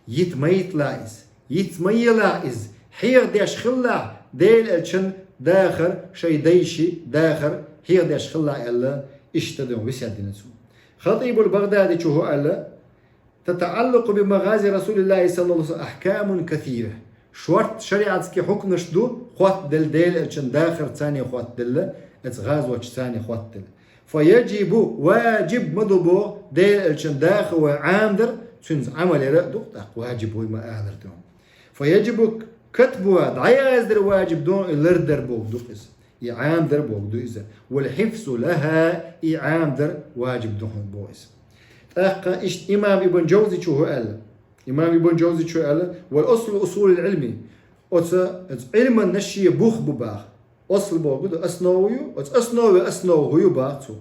Йита ма йиталахь иза, йица ма елахь иза, хьехадеш хилалахь Делан Элчан дахар, шайн дайшин дахар хьехадеш хилалахь аьлла, иштта ду весет дина цо. ХатӀибул БагӀдадичо хӀун аьлла: «ТатаӀаллакъу би магӀази Расулиллахи саллаллаху алейхи ва саллям ахкамун касира». Шортта шариатский хьукмаш ду, хоттаделла Делан элчан дахарца царна хоттаделла, эца гӀазоташца царна хоттаделла. فيجب, важиб ма ду боху, Делан элчан даха вай Ӏамадар, цуьнца Ӏамал яр а ду-кх тӀаккха важиб вай ма алар ду. فيجب كتبها, дӀаяздар важиб ду, и лардар боху ду иза. И Ӏамадар боху ду иза. والحفظ لها, и Ӏамадар важиб ду хьуна боху иза. ТӀаккха иштта имам Ибн Джавзи чу хӀу аьлла? Имам Ибн Джавзи чу аьлла: والأصل أصول العلم. Оцу, оцу Ӏилманна шен бух бу баха. Асл боху ду, основа ю, оцу основе основа хӀу ю баха цо.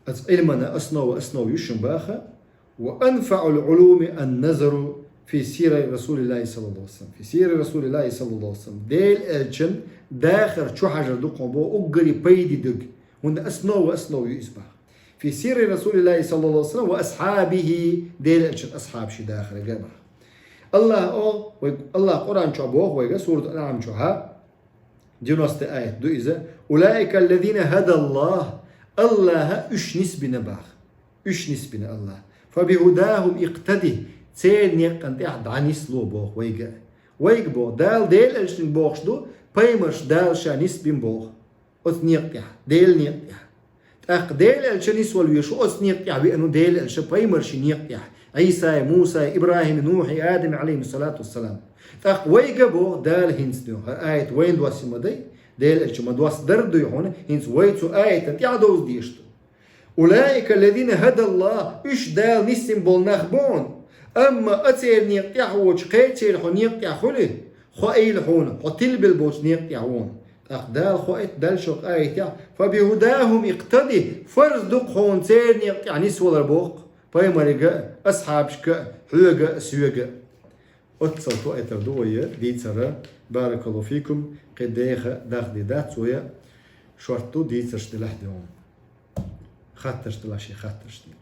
Оцу Ӏилманна основа основа ю шун баха. وأنفع العلوم النظر في سيرة رسول الله صلى الله عليه وسلم. في سيرة رسول الله صلى الله عليه وسلم. Делан элчан дахар чу хьажар ду кхо боху уггаре пайде даг. ХӀунда основа основа ю иза баха. في سيرة رسول الله صلى الله عليه وسلم وأصحابه, Делан элчан асхьабаши дахарга баха. Аллах о, вай, Аллах Къуръан чу боху вайга, сурат Анъам чу хьа, девяностый аят ду иза: أولئك الذين هدى الله, Аллаха уьш нисбина баха. Уьш нисбина Аллах. فبهداهم اقتده, церан некъан тӀехь дӀанисло боху вайга. Вайга боху, Дала Делан элчаниг бохуш ду, пайхамарш Дала ша нисбина боху. Оцу некъа тӀехь, Делан некъа тӀехь. ТӀаккха Делан элча нисвала везаш ву оцу некъа тӀехь веана ву Делан элча пайхамарши некъа тӀехь. Ӏийсай, Мусай, ИбрахӀими, Нухьи, Адами, Ӏалайхимуссалату вассалам. ТӀаккха вайга боху Дала хӀинца дуьйна. ХӀара аят вайна доссий ма дай, Делан элча ма доссадар дуй хьуна, хӀинца вай цу аятан тӀехь довза дезаш ду. أولئك الذين هدى الله, уьш Дала ниссина болу нах бу хьуна. Амма а церан некъа тӀехь воцуш кхечеран хьо некъа тӀехь хуьлий, хоийла хьуна, хьо тилбелла болчу некъа тӀехь ву хьуна. ТӀаккха Дала хоуьйту дальше аятехь: فبهداهم اقتده, фарз ду-кх хьуна церан некъа тӀехь нисвалар боху-кх, пайхамарига а, асхьабашка а, хьоьга а, соьга а. Оццал тоьатар ду вай дийцар. بارك الله فيكم, кхин деха дахде дац вай, шорта ду дийцарш делахь де хьуна. Хаттарш делахь шен хаттарш де.